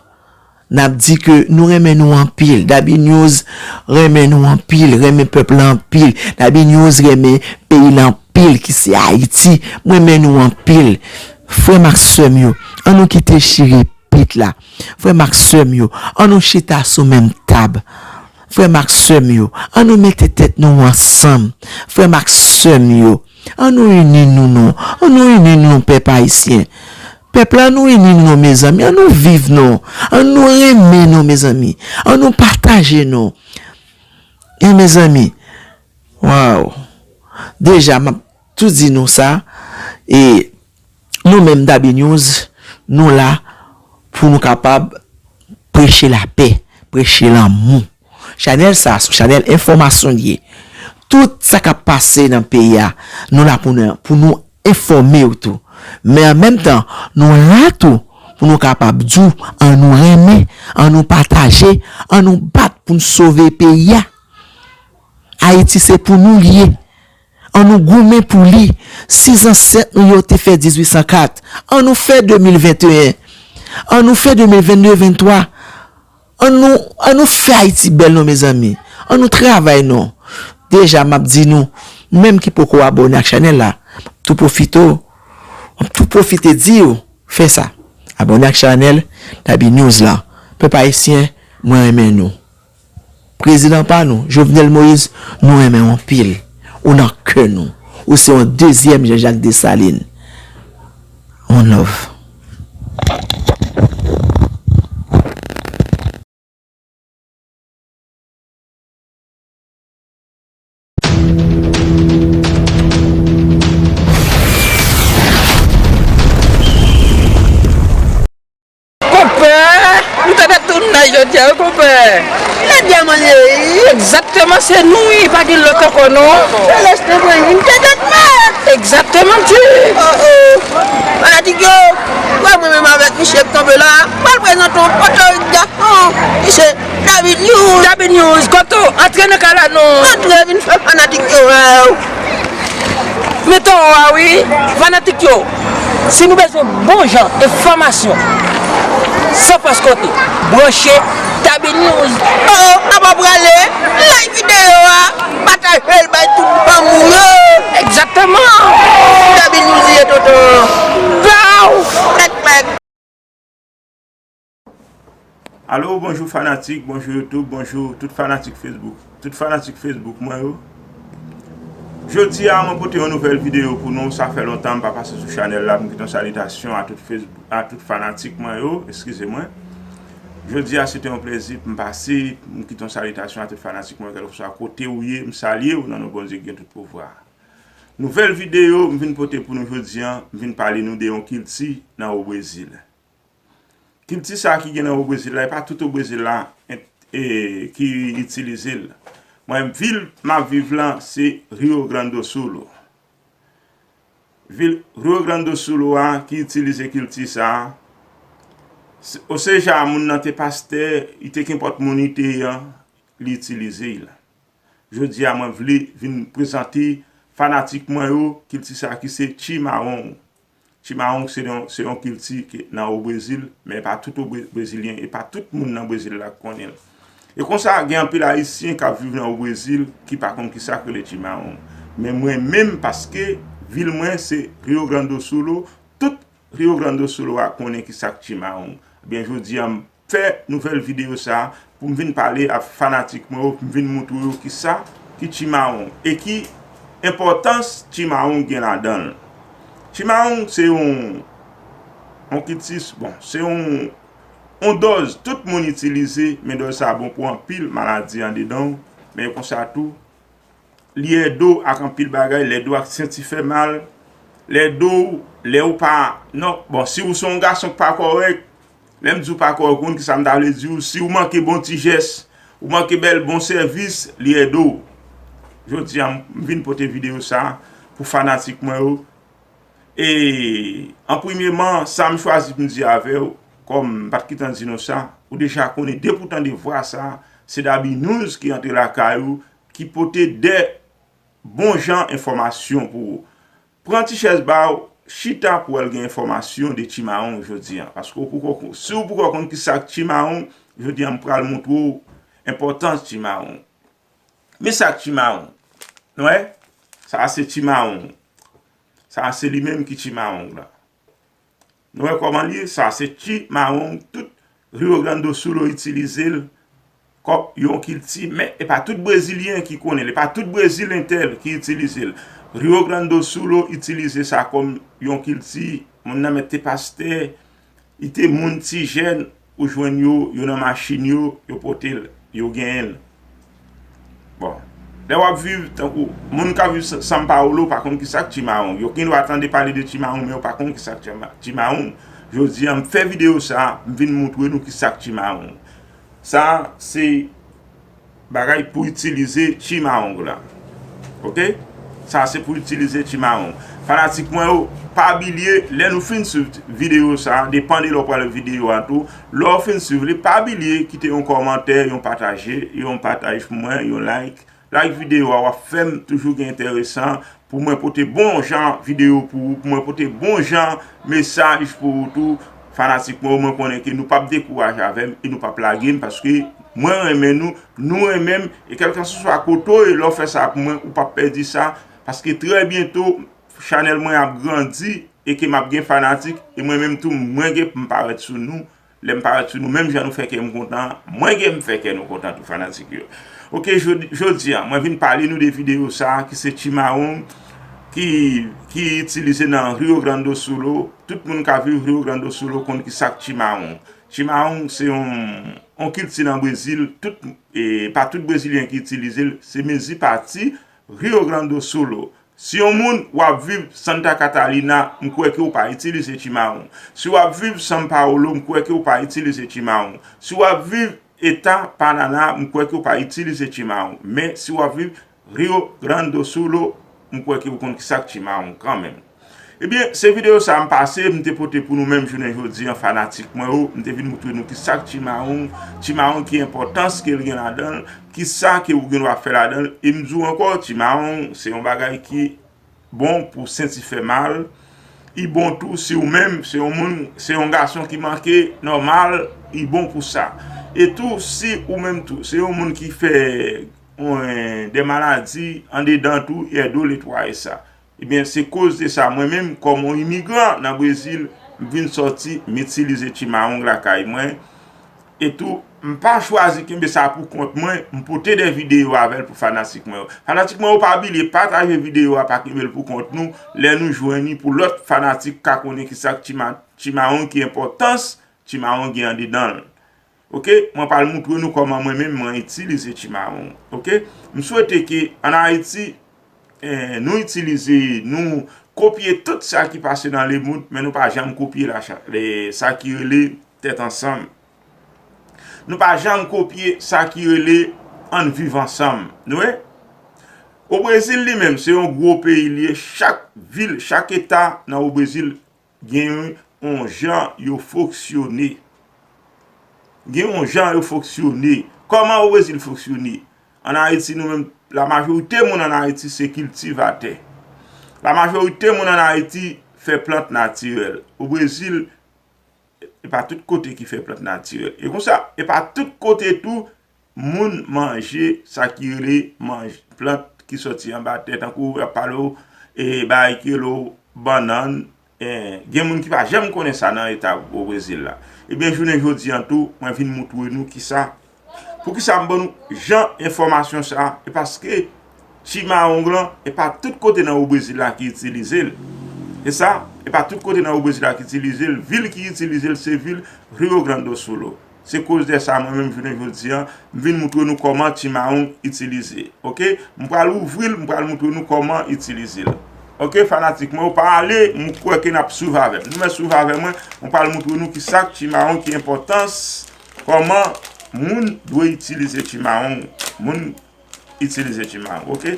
N ap di ke nou renmen nou anpil. Dabi News renmen nou anpil, renmen pèp la anpil. Dabi News renmen peyi la anpil, ki se Ayiti. Mwen renmen nou anpil. Frè m ak sè m yo, an nou kite chire pit la. Frè m ak sè m yo, an nou chita sou menm tab. Frè m ak sè m yo, an nou mete tèt nou ansanm. Frè m ak sè m yo, an nou ini nou non. An nou ini nou non, pèp ayisyen. Pèp la, an nou ini nou non, mezanmi. An nou viv non. An nou renmen non, mezanmi. An nou pataje non. E mezanmi, waw. Deja, m ap tou di nou sa. E nou menm Dabi News, nou la pou nou kapab preche lapè, preche lanmou. Chanèl sa, se yon chanèl enfòmasyon li ye. Tout sa k ap pase nan peyi a, nou la pou nou, pou nou enfòme w tou. Men an menm tan, nou la tou pou nou kapab di w, an nou renmen, an nou pataje, an nou bat pou n sove peyi a. Ayiti se pou nou li ye. An nou goumen pou li. Si zansèt nou yo te fè dizuit san kat, an nou fè de mil venteyen. An nou fè de mil vennde, venntwa. An nou, an nou fè Ayiti bèl non, mezanmi. An nou travay non. Deja, m ap di nou, menm ki poko abòne ak chanèl la, m ap tou pwofite w, m ap tou pwofite di w, fè sa. Abòne ak chanèl Dabi News la. Pèp ayisyen, mwen renmen nou. Prezidan pa nou, Jovenel Moïse, nou renmen w anpil. Ou nan kè nou. Ou se yon dezyèm Jean-Jacques Dessalines. One love. Konpè, nou ta dwe tounay jodi a, wi, konpè. Nèg dyaman ye, wi. Egzakteman, se nou, wi, pa gen lòt ankò, non. Se lèste mwen, wi, m te dèt mèt. Egzakteman, ti. Oh, oh. Fanatik yo, wè mwen menm avèk misye k kanpe la, m pral prezante yon potorik gason. Misye Dabi News. Dabi News, kontan antre nan kay la, non. Antre vin fè fanatik yo wè w. Mete w a wi, fanatik yo. Si nou bezwen bon jan enfòmasyon, san fòs kote, branche Dabi News. Oh, oh, n ap prale, like videyo a, pataje l bay tout fanm ou yo. Egzakteman. Dabi News ye, tonton. Baw! Klèk, klèk. Alo, bonjou fanatik, bonjou YouTube, bonjou tout fanatik Facebook, tout fanatik Facebook mwen yo. Jodi a, mwen pote yon nouvèl videyo pou nou. Sa fè lontan m pa pase sou chanèl la, m kite yon salitasyon a tout Facebook, a tout fanatik mwen yo, eskize mwen. Jodi a, se te yon plezi pou m pase, m kite yon salitasyon a tout fanatik mwen, kèlkeswa kote ou ye, m salye w nan non Bondye ki gen tout pouvwa. Nouvèl videyo m vin pote pou nou jodi a, m vin pale nou de yon kilti nan o Brezil. Kilti sa ki gen nan o Brezil la, e pa tout o Brezil la, e, e, ki itilize l. Mwen, vil m ap viv lan, se Rio Grande do Sul. Vil Rio Grande do Sul a ki itilize kilti sa. Se, o se ja moun nan te pastè, li te kenpòt moun li te ye an, li itilize l. Jodi a, mwen vle vin prezante fanatik mwen yo kilti sa ki se chimarrão. Chimarrão se yon, se yon kilti ki nan o Brezil, men e pa tout o Bre-, Brezilyen, e pa tout moun nan Brezil la ki konnen l. E konsa, gen anpil Ayisyen k ap viv nan o Brezil ki pa konn kisa k rele chimarrão. Men mwen menm, paske vil mwen se Rio Grande do Sul, tout Rio Grande do Sul a konnen kisa k chimarrão. Ebyen, jodi a, m fè nouvèl videyo sa pou m vin pale ak fanatik mwen yo, pou m vin moutre yo kisa ki chimarrão e ki enpòtans chimarrão gen ladan l. Chimarrão se yon, yon kilti, bon, se yon, yon dòz tout moun itilize, men dòz sa bon pou anpil maladi andedan w, men konsa tou, li ede w ak anpil bagay, li ede w ak senti fè mal, li ede w, lè ou pa, non, bon, si ou se yon gason k pa kòrèk, lè m di w pa kòrèk, ou konn kisa m ta vle di w, si ou manke bon ti jès, ou manke bèl bon sèvis, li ede w. Jodi a, m vin pote videyo sa pou fanatik mwen yo. E, an premyeman, sa m chwazi pou m di avè w, kòm m pa t gentan di nou sa, ou deja konnen, depi w tande vwa sa, se Dabi News ki antre lakay ou, ki pote de bon jan enfòmasyon pou ou. Pran ti chèz ba w, chita pou w al gen enfòmasyon de chimarrão jodi a. Paske ou poko, si w poko konn kisa k chimarrão, jodi a m pral moutre w enpòtans chimarrão. Men sa k chimarrão. Nou wè? Sa a se chimarrão. Sa a se li menm ki chimarrão la. Nou wè kòman li ye? Sa se chimarrão. Tout Rio Grande do Sul itilize l kòm yon kilti, men e pa tout Brezilyen ki konnen l, e pa tout Brezil entèl ki itilize l. Rio Grande do Sul itilize sa kòm yon kilti, moun nan mèt te pastè, li te moun ti jèn, ou jwenn yo, yo nan machin yo, yo pote l, yo genyen l. Bon, lè w ap viv, tankou moun k ap viv Sa-, São Paulo pa konn kisa k chimarrão. Yo gen dwa tande pale de chimarrão, men yo pa konn kisa k chima-, chimarrão. Jodi a, m fè videyo sa, m vin moutre nou kisa k chimarrão. Sa se bagay pou itilize chimarrão la. Oke? Sa se pou itilize chimarrão. Fanatik mwen yo, pa bliye, lè nou fin swiv videyo sa, depann de lè w pral videyo a tou, lè w fin swiv li, pa bliye kite yon kòmantè, yon pataje, yon pataj pou mwen, yon like. Like videyo a, w ap fè m toujou gen enteresan pou mwen pote bon jan videyo pou ou, pou mwen pote bon jan mesaj pou ou tou. Fanatik mwen yo, mwen konnen ke nou p ap dekouraje avè m e nou p ap lage m, paske mwen renmen nou, nou renmen m, e kèlkanswa kote w ye, lè w fè sa pou mwen, ou p ap pèdi sa, paske trè byento, chanèl mwen ap grandi e ke m ap gen fanatik, e mwen menm tou, mwen gen pou m parèt sou nou. Lè m parèt sou nou, menm jan nou fè kè m kontan, mwen gen m fè kè nou kontan tou, fanatik yo. Oke, jodi, jodi a, mwen vin pale nou de videyo sa a ki se Chimarrão ki, ki itilize nan Rio Grande do Sul. Tout moun ka viv Rio Grande do Sul konn ki sa k Chimarrão. Chimarrão se yon, yon kilti nan Brezil, tout, e, pa tout Brezilyen ki itilize l, se mezi pati Rio Grande do Sul. Si yon moun w ap viv Santa Catarina, m kwè ke w pa itilize Chimarrão. Si w ap viv São Paulo, m kwè ke w pa itilize Chimarrão. Si w ap viv Eta Paraná, m kwè ke w pa itilize Chimarrão. Men, si w ap viv Rio Grande do Sul, m kwè ke w konn ki sa k Chimarrão kanmenm. Ebyen, se videyo sa a m pase, m te pote pou nou menm jounen jodi an, fanatik mwen yo. M te vin moutre nou ki sa k Chimarrão, Chimarrão ki enpòtans ke l gen ladan l, ki sa ke ou gen dwa fè ladan l. E m di w ankò, Chimarrão se yon bagay ki bon pou senti fè mal. Li bon tou si ou menm, se yon moun, se yon gason ki manke nòmal, li bon pou sa. E tou, si ou menm tou, se yon moun ki fè, eh, de maladi andedan tou, e ede w netwaye sa. Ebyen, se koz de sa, mwen menm, kòm yon imigran nan Brezil, m vin sòti, m itilize Chimarrão lakay mwen. E tou, m pa chwazi kenbe sa pou kont mwen, m pote de videyo avè l pou fanatik mwen yo. Fanatik mwen yo, pa bliye pataje videyo a, pa kenbe l pou kont nou, lè nou jwenn li pou lòt fanatik ka konnen ki sa k Chima-, Chimarrão, ki enpòtans Chimarrão gen andedan l. Oke, mwen pral moutre nou kòman mwen menm mwen itilize Chimarrão. Oke, m swete ke ann Ayiti, eh, nou itilize, nou kopye tout sa ki pase nan lemonn, men nou pa janm kopye lacha-, le, sa ki rele tèt ansanm. Nou pa janm kopye sa ki rele ann viv ansanm. Nou wè? O Brezil li menm, se yon gwo peyi li ye. Chak vil, chak eta nan o Brezil gen yon jan yo fonksyone. Gen yon jan yo fonksyone. Kòman o Brezil fonksyone? Ann Ayiti, nou menm, lamajorite moun ann Ayiti se kiltivatè. Lamajorite moun ann Ayiti fè plant natirèl. O Brezil, e pa tout kote ki fè plant natirèl. E konsa, e pa tout kote tou, moun manje sa ki rele manje, plant ki sòti anba tè, tankou y ap pale w, e, bagay ki rele w bannann, e, gen moun ki pa janm konnen sa nan eta o Brezil la. Ebyen, jounen jodi an tou, mwen vin moutre nou kisa, poukisa m ban nou jan enfòmasyon sa, e paske Chimarrão lan, e pa tout kote nan o Brezil la ki itilize l. E sa, e pa tout kote nan o Brezil la ki itilize l. Vil ki itilize l, se vil Rio Grande do Sul. Se koz de sa, mwen menm, jounen jodi an, m vin moutre nou kòman Chimarrão itilize. Oke? M pral ouvri l, m pral moutre nou kòman itilize l. Oke, fanatik mwen, ou pa ale, m kwè ke n ap swiv avè m. Nou mèt swiv avè mwen, m pral moutre nou ki sa k Chimarrão, ki enpòtans, kòman moun dwe itilize Chimarrão. Moun itilize Chimarrão, oke?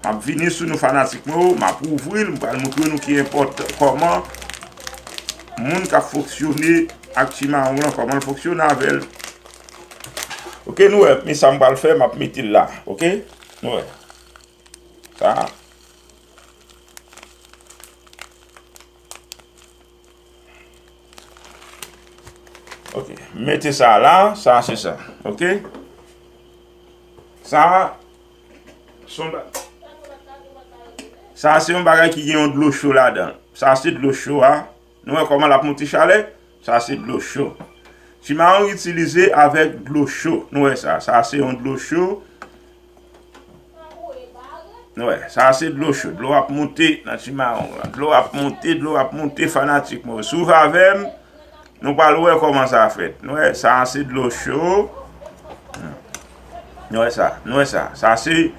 M ap vini sou nou fanatik mwen yo, m ap ouvri l, m pral moutre nou ki enpòtan, kòman moun k ap fonksyone ak Chimarrão lan, kòman l fonksyone avè l. Oke, nou wè, men sa m pral fè, m ap mete l la, oke? Nou wè. Sa. Ok, mete sa la, sa se sa. Ok? Sa, se yon ba-, sa se yon bagay ki gen yon dlo cho ladan. Sa se dlo cho a. Nou wè kòman l ap monte chalè? Sa se dlo cho. Chimarrão itilize avèk dlo cho. Nou wè sa. Sa se yon dlo cho. Nou wè, sa se dlo cho. Dlo ap monte nan Chimarrão la. Dlo ap monte, dlo ap monte, fanatik mwen. Swiv avè m. Nou pral wè kòman sa fèt. Nou wè, sa se dlo cho. Nou wè sa, nou wè sa. Sa se,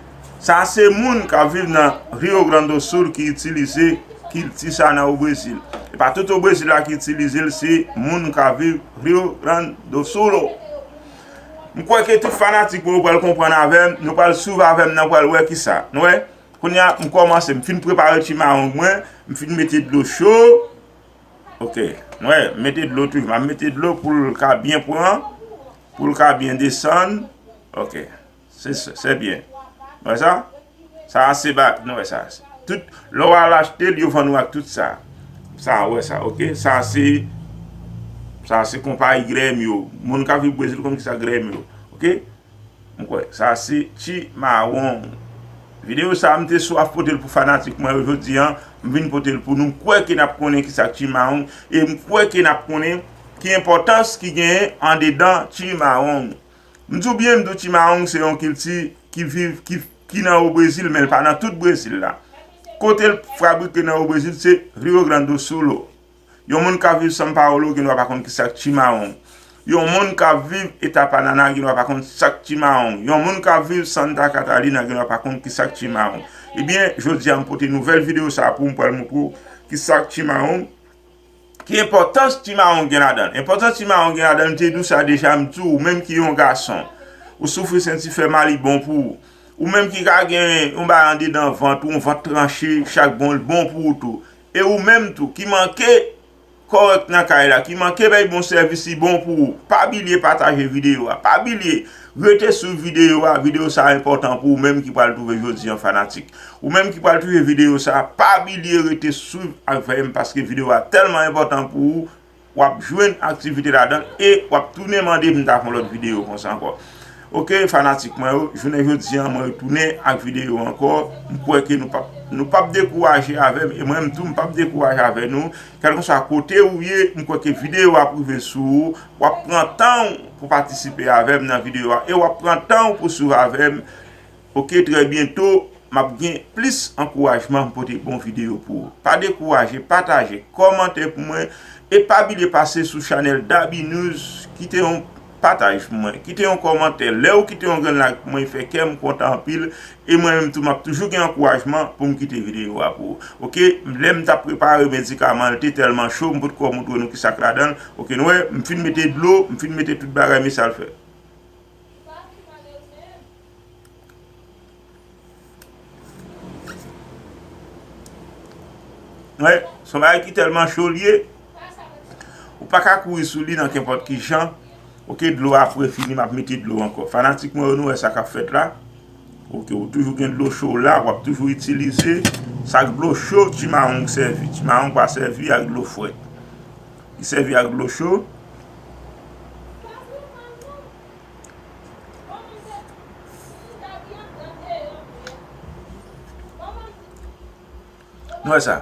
sa se moun k ap viv nan Rio Grande do Sul ki itilize kilti sa nan o Brezil. E pa tout o Brezil la ki itilize l, se moun k ap viv Rio Grande do Sul. M kwè ke tout fanatik mwen yo pral konprann avè m, nou pral swiv avè m nan, pral wè kisa. Nou wè, kounye a, m kòmanse, m fin prepare chimarrão mwen, m fin mete dlo cho. Ok, nou wè, mete dlo toujou, m ap mete dlo pou l ka byen pran, pou l ka byen desann. Ok, se, se, se byen. Nou wè sa? Sa se ba, nou wè sa. Tout, lè w al achte l, yo vann ou ak tout sa. Sa, wè sa, oke? Sa se, sa se konpayi Grêmio. Moun k ap viv Brezil konn kisa Grêmio, oke? M kwè, sa se Ti Mawon. Videyo sa a, m te swaf pote l pou fanatik mwen yo jodi a, m vin pote l pou nou. M kwè ke n ap konnen kisa k Ti Mawon, e m kwè ke n ap konnen ki enpòtans ki genyen andedan Ti Mawon. M di w byen, m di w Ti Mawon se yon kilti ki viv, ki, ki nan o Brezil, men l pa nan tout Brezil la. Kote l fabrike nan o Brezil, se Rio Grande do Sul. Yon moun k ap viv São Paulo gendwa pa konn kisa k Ti Mawon. Yon moun k ap viv Eta Paraná gendwa pa konn sa k Ti Mawon. Yon moun k ap viv Santa Catarina gendwa pa konn kisa k Ti Mawon. Ebyen, jodi a m pote nouvèl videyo sa a pou m pral montre w kisa k Ti Mawon. Ki enpòtans Ti Mawon gen ladan l? Enpòtans Ti Mawon gen ladan l, m te di w sa deja, m di w, ou menm ki yon gason, ou soufri senti fè mal, li bon pou ou. Ou menm ki ka gen yon bagay andedan vant ou, yon vant tranche, chak bon, li bon pou ou tou. E ou menm tou, ki manke kòrèk nan kay la, ki manke bay bon sèvis, li bon pou ou. Pa bilye pataje videyo a. Pa bilye rete sou videyo a. Videyo sa a enpòtan pou ou menm ki pral twouve jodi an fanatik. Ou menm ki pral twouve videyo sa a, pa bilye rete swiv avè m paske videyo a tèlman enpòtan pou ou. W ap jwenn aktivite ladan l e w ap tounen mande m ta fè yon lòt videyo konsa ankò. Oke, fanatik mwen yo, jounen jodi a, mwen retounen ak videyo ankò. M kwè ke nou p ap, nou p ap dekouraje avè m, e mwen menm tou, m p ap dekouraje avè nou. Kèlkeswa kote ou ye, m kwè ke videyo a ap rive sou ou. W ap pran tan w pou patisipe avè m nan videyo a, e w ap pran tan w pou swiv avè m. Oke, trè byento, m ap gen plis ankourajman pou pote bon videyo pou ou. Pa dekouraje, pataje, kòmante pou mwen, e pa bliye pase sou chanèl Dabi News, kite yon pataj pou mwen, kite yon kòmantè. Lè ou kite yon grenn like pou mwen, fè kè m kontan anpil, e mwen menm tou, m ap toujou gen ankourajman pou m kite videyo a pou ou. Oke, lè m t ap prepare medikaman, l te tèlman cho, m potko montre nou kisa k ladan l. Oke, nou wè, m fin mete dlo, m fin mete tout bagay, men sa l fè. Wè, se yon bagay ki tèlman cho l ye, ou pa ka kouri sou li nan kenpòt ki jan. Oke, dlo a ap refini, m ap mete dlo ankò. Fanatik mwen yo, nou wè sa k ap fèt la. Oke, ou toujou gen dlo cho w la, w ap toujou itilize. Sa k dlo cho, Ti Mawon k sèvi. Ti Mawon pa sèvi ak dlo frèt. Li sèvi ak dlo cho. Nou wè sa.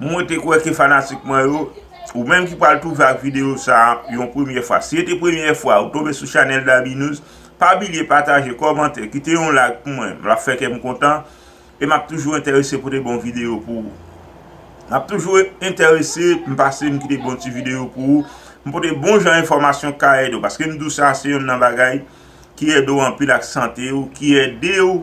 Mwen te kwè ke fanatik mwen yo, ou menm ki pral twouve ak videyo sa a yon premyè fwa. Si se te premyè fwa ou tonbe sou chanèl Dabi News, pa bliye pataje, kòmante, kite yon like pou mwen. L ap fè kè m kontan. E m ap toujou enterese pote bon videyo pou ou. M ap toujou enterese, m pase, m kite bon ti videyo pou ou. M pote bon jan enfòmasyon k ka ede w. Paske m di w sa, se youn nan bagay ki ede w anpil ak sante w, ki ede w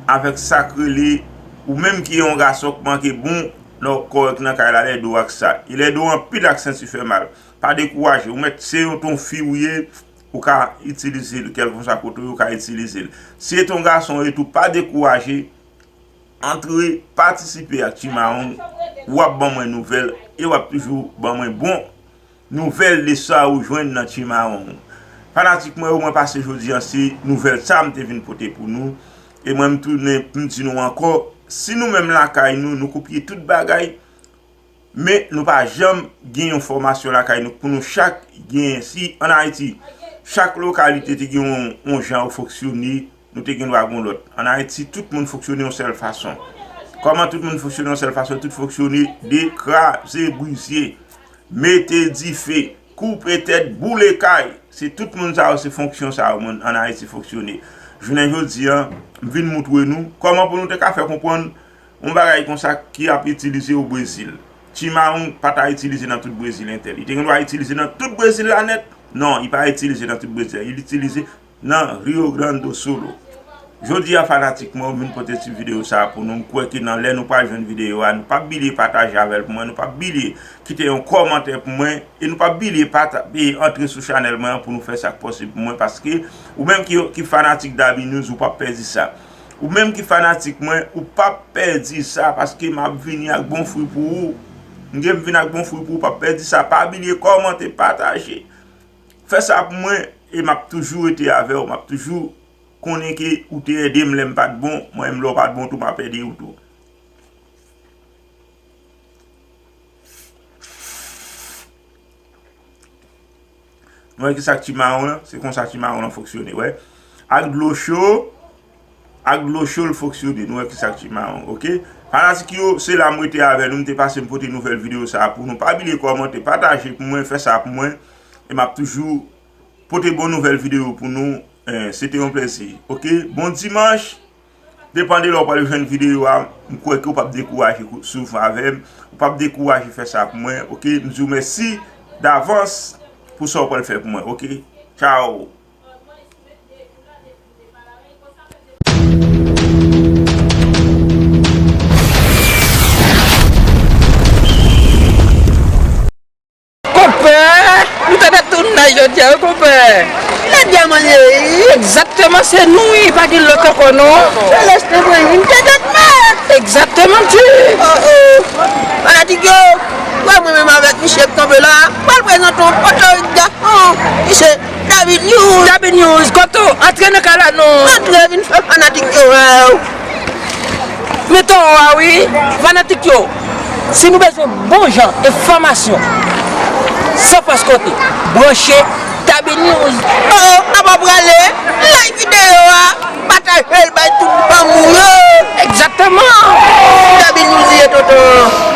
avèk sa k rele, ou menm ki yon gason k manke bon, lè w kòrèk nan kay la, l ede w ak sa. Li ede w anpil ak senti fè mal. Pa dekouraje. Ou mèt se yon ton fi ou ye, ou ka itilize l. Kèlkeswa kote w ye, ou ka itilize l. Si se ton gason ou ye tou, pa dekouraje. Antre, patisipe ak Ti Mawon, w ap ban mwen nouvèl e w ap toujou ban mwen bon nouvèl de sa ou jwenn nan Ti Mawon. Fanatik mwen yo, mwen pase jodi a, se nouvèl sa m te vin pote pou nou. E mwen m tounen pou m di nou ankò, si nou menm lakay nou, nou kopye tout bagay, men nou pa janm gen yon fòmasyon lakay nou pou nou chak genyen. Si ann Ayiti, chak lokalite te gen yon, yon jan yo fonksyone, nou te gen dwa gen yon lòt. Ann Ayiti, tout moun fonksyone yon sèl fason. Kòman tout moun fonksyone yon sèl fason? Tout fonksyone dekraze, brize, mete dife, koupe tèt, boule kay. Se tout moun sa yo, se fonksyon sa yo, moun ann Ayiti fonksyone. Jounen jodi a, m vin moutre nou kòman pou nou te ka fè konprann yon bagay konsa ki ap itilize o Brezil. Ti Mawon pa ta itilize nan tout Brezil entèl. Li te gen dwa itilize nan tout Brezil la nèt. Non, li pa itilize nan tout Brezil. Li itilize nan Rio Grande do Sul. Jodi a, fanatik mwen, m vin pote ti videyo sa a pou nou. M kwè ke nan lè nou pral jwenn videyo a, nou p ap bliye pataje avè l pou mwen, nou p ap bliye kite yon kòmantè pou mwen, e nou p ap bliye pata-, e antre sou chanèl mwen an pou nou fè sa k posib pou mwen, paske ou menm ki, ki fanatik Dabi News, ou p ap pèdi sa. Ou menm ki fanatik mwen, ou p ap pèdi sa, paske m ap vini ak bon fwi pou ou. M gen m vin ak bon fwi pou ou, p ap pèdi sa. Pa bliye kòmante, pataje. Fè sa pou mwen, e m ap toujou rete avè w, m ap toujou konnen ke ou te ede m lè m pa t bon, mwen menm lè w pa t bon tou, m ap ede w tou. Nou wè ki sa k ti mawon lan? Se konsa ti mawon lan fonksyone, wè. Ak dlo cho, ak dlo cho l fonksyone. Nou wè ki sa k ti mawon, oke? Fanatik yo, se la m rete avè nou, m te pase m pote nouvèl videyo sa a pou nou. Pa bliye kòmante, pataje pou mwen, fè sa pou mwen. E m ap toujou pote bon nouvèl videyo pou nou. Eh, se te yon plezi, oke? Bon dimanch. Depann de lè w pral jwenn videyo a, m kwè ke w p ap dekouraje kou-, swiv avè m. Ou p ap dekouraje fè sa pou mwen, oke? M di w mèsi davans pou sa w pral fè pou mwen, oke? Tchao! Konpè, nou ta dwe tounaj jodi a, wi, konpè. Nèg Dyaman ye, wi. Egzakteman, se nou, wi, pa gen lòt ankò, non. Se lèste mwen, wi, m te dèt mèt. Egzakteman, ti. Oh, oh. Fanatik yo, wè mwen menm avèk misye k kanpe la, m pral prezante yon potorik gason. Misye David News. David News, kote w? Antre nan kay la, non. Antre vin fè fanatik yo wè w. Mete w a wi, fanatik yo. Si nou bezwen bon jan enfòmasyon, san fòs kote, branche David News. Oh, oh, n ap prale, like videyo a, pataje l bay tout granmoun yo. Egzakteman. David News ye, tonton.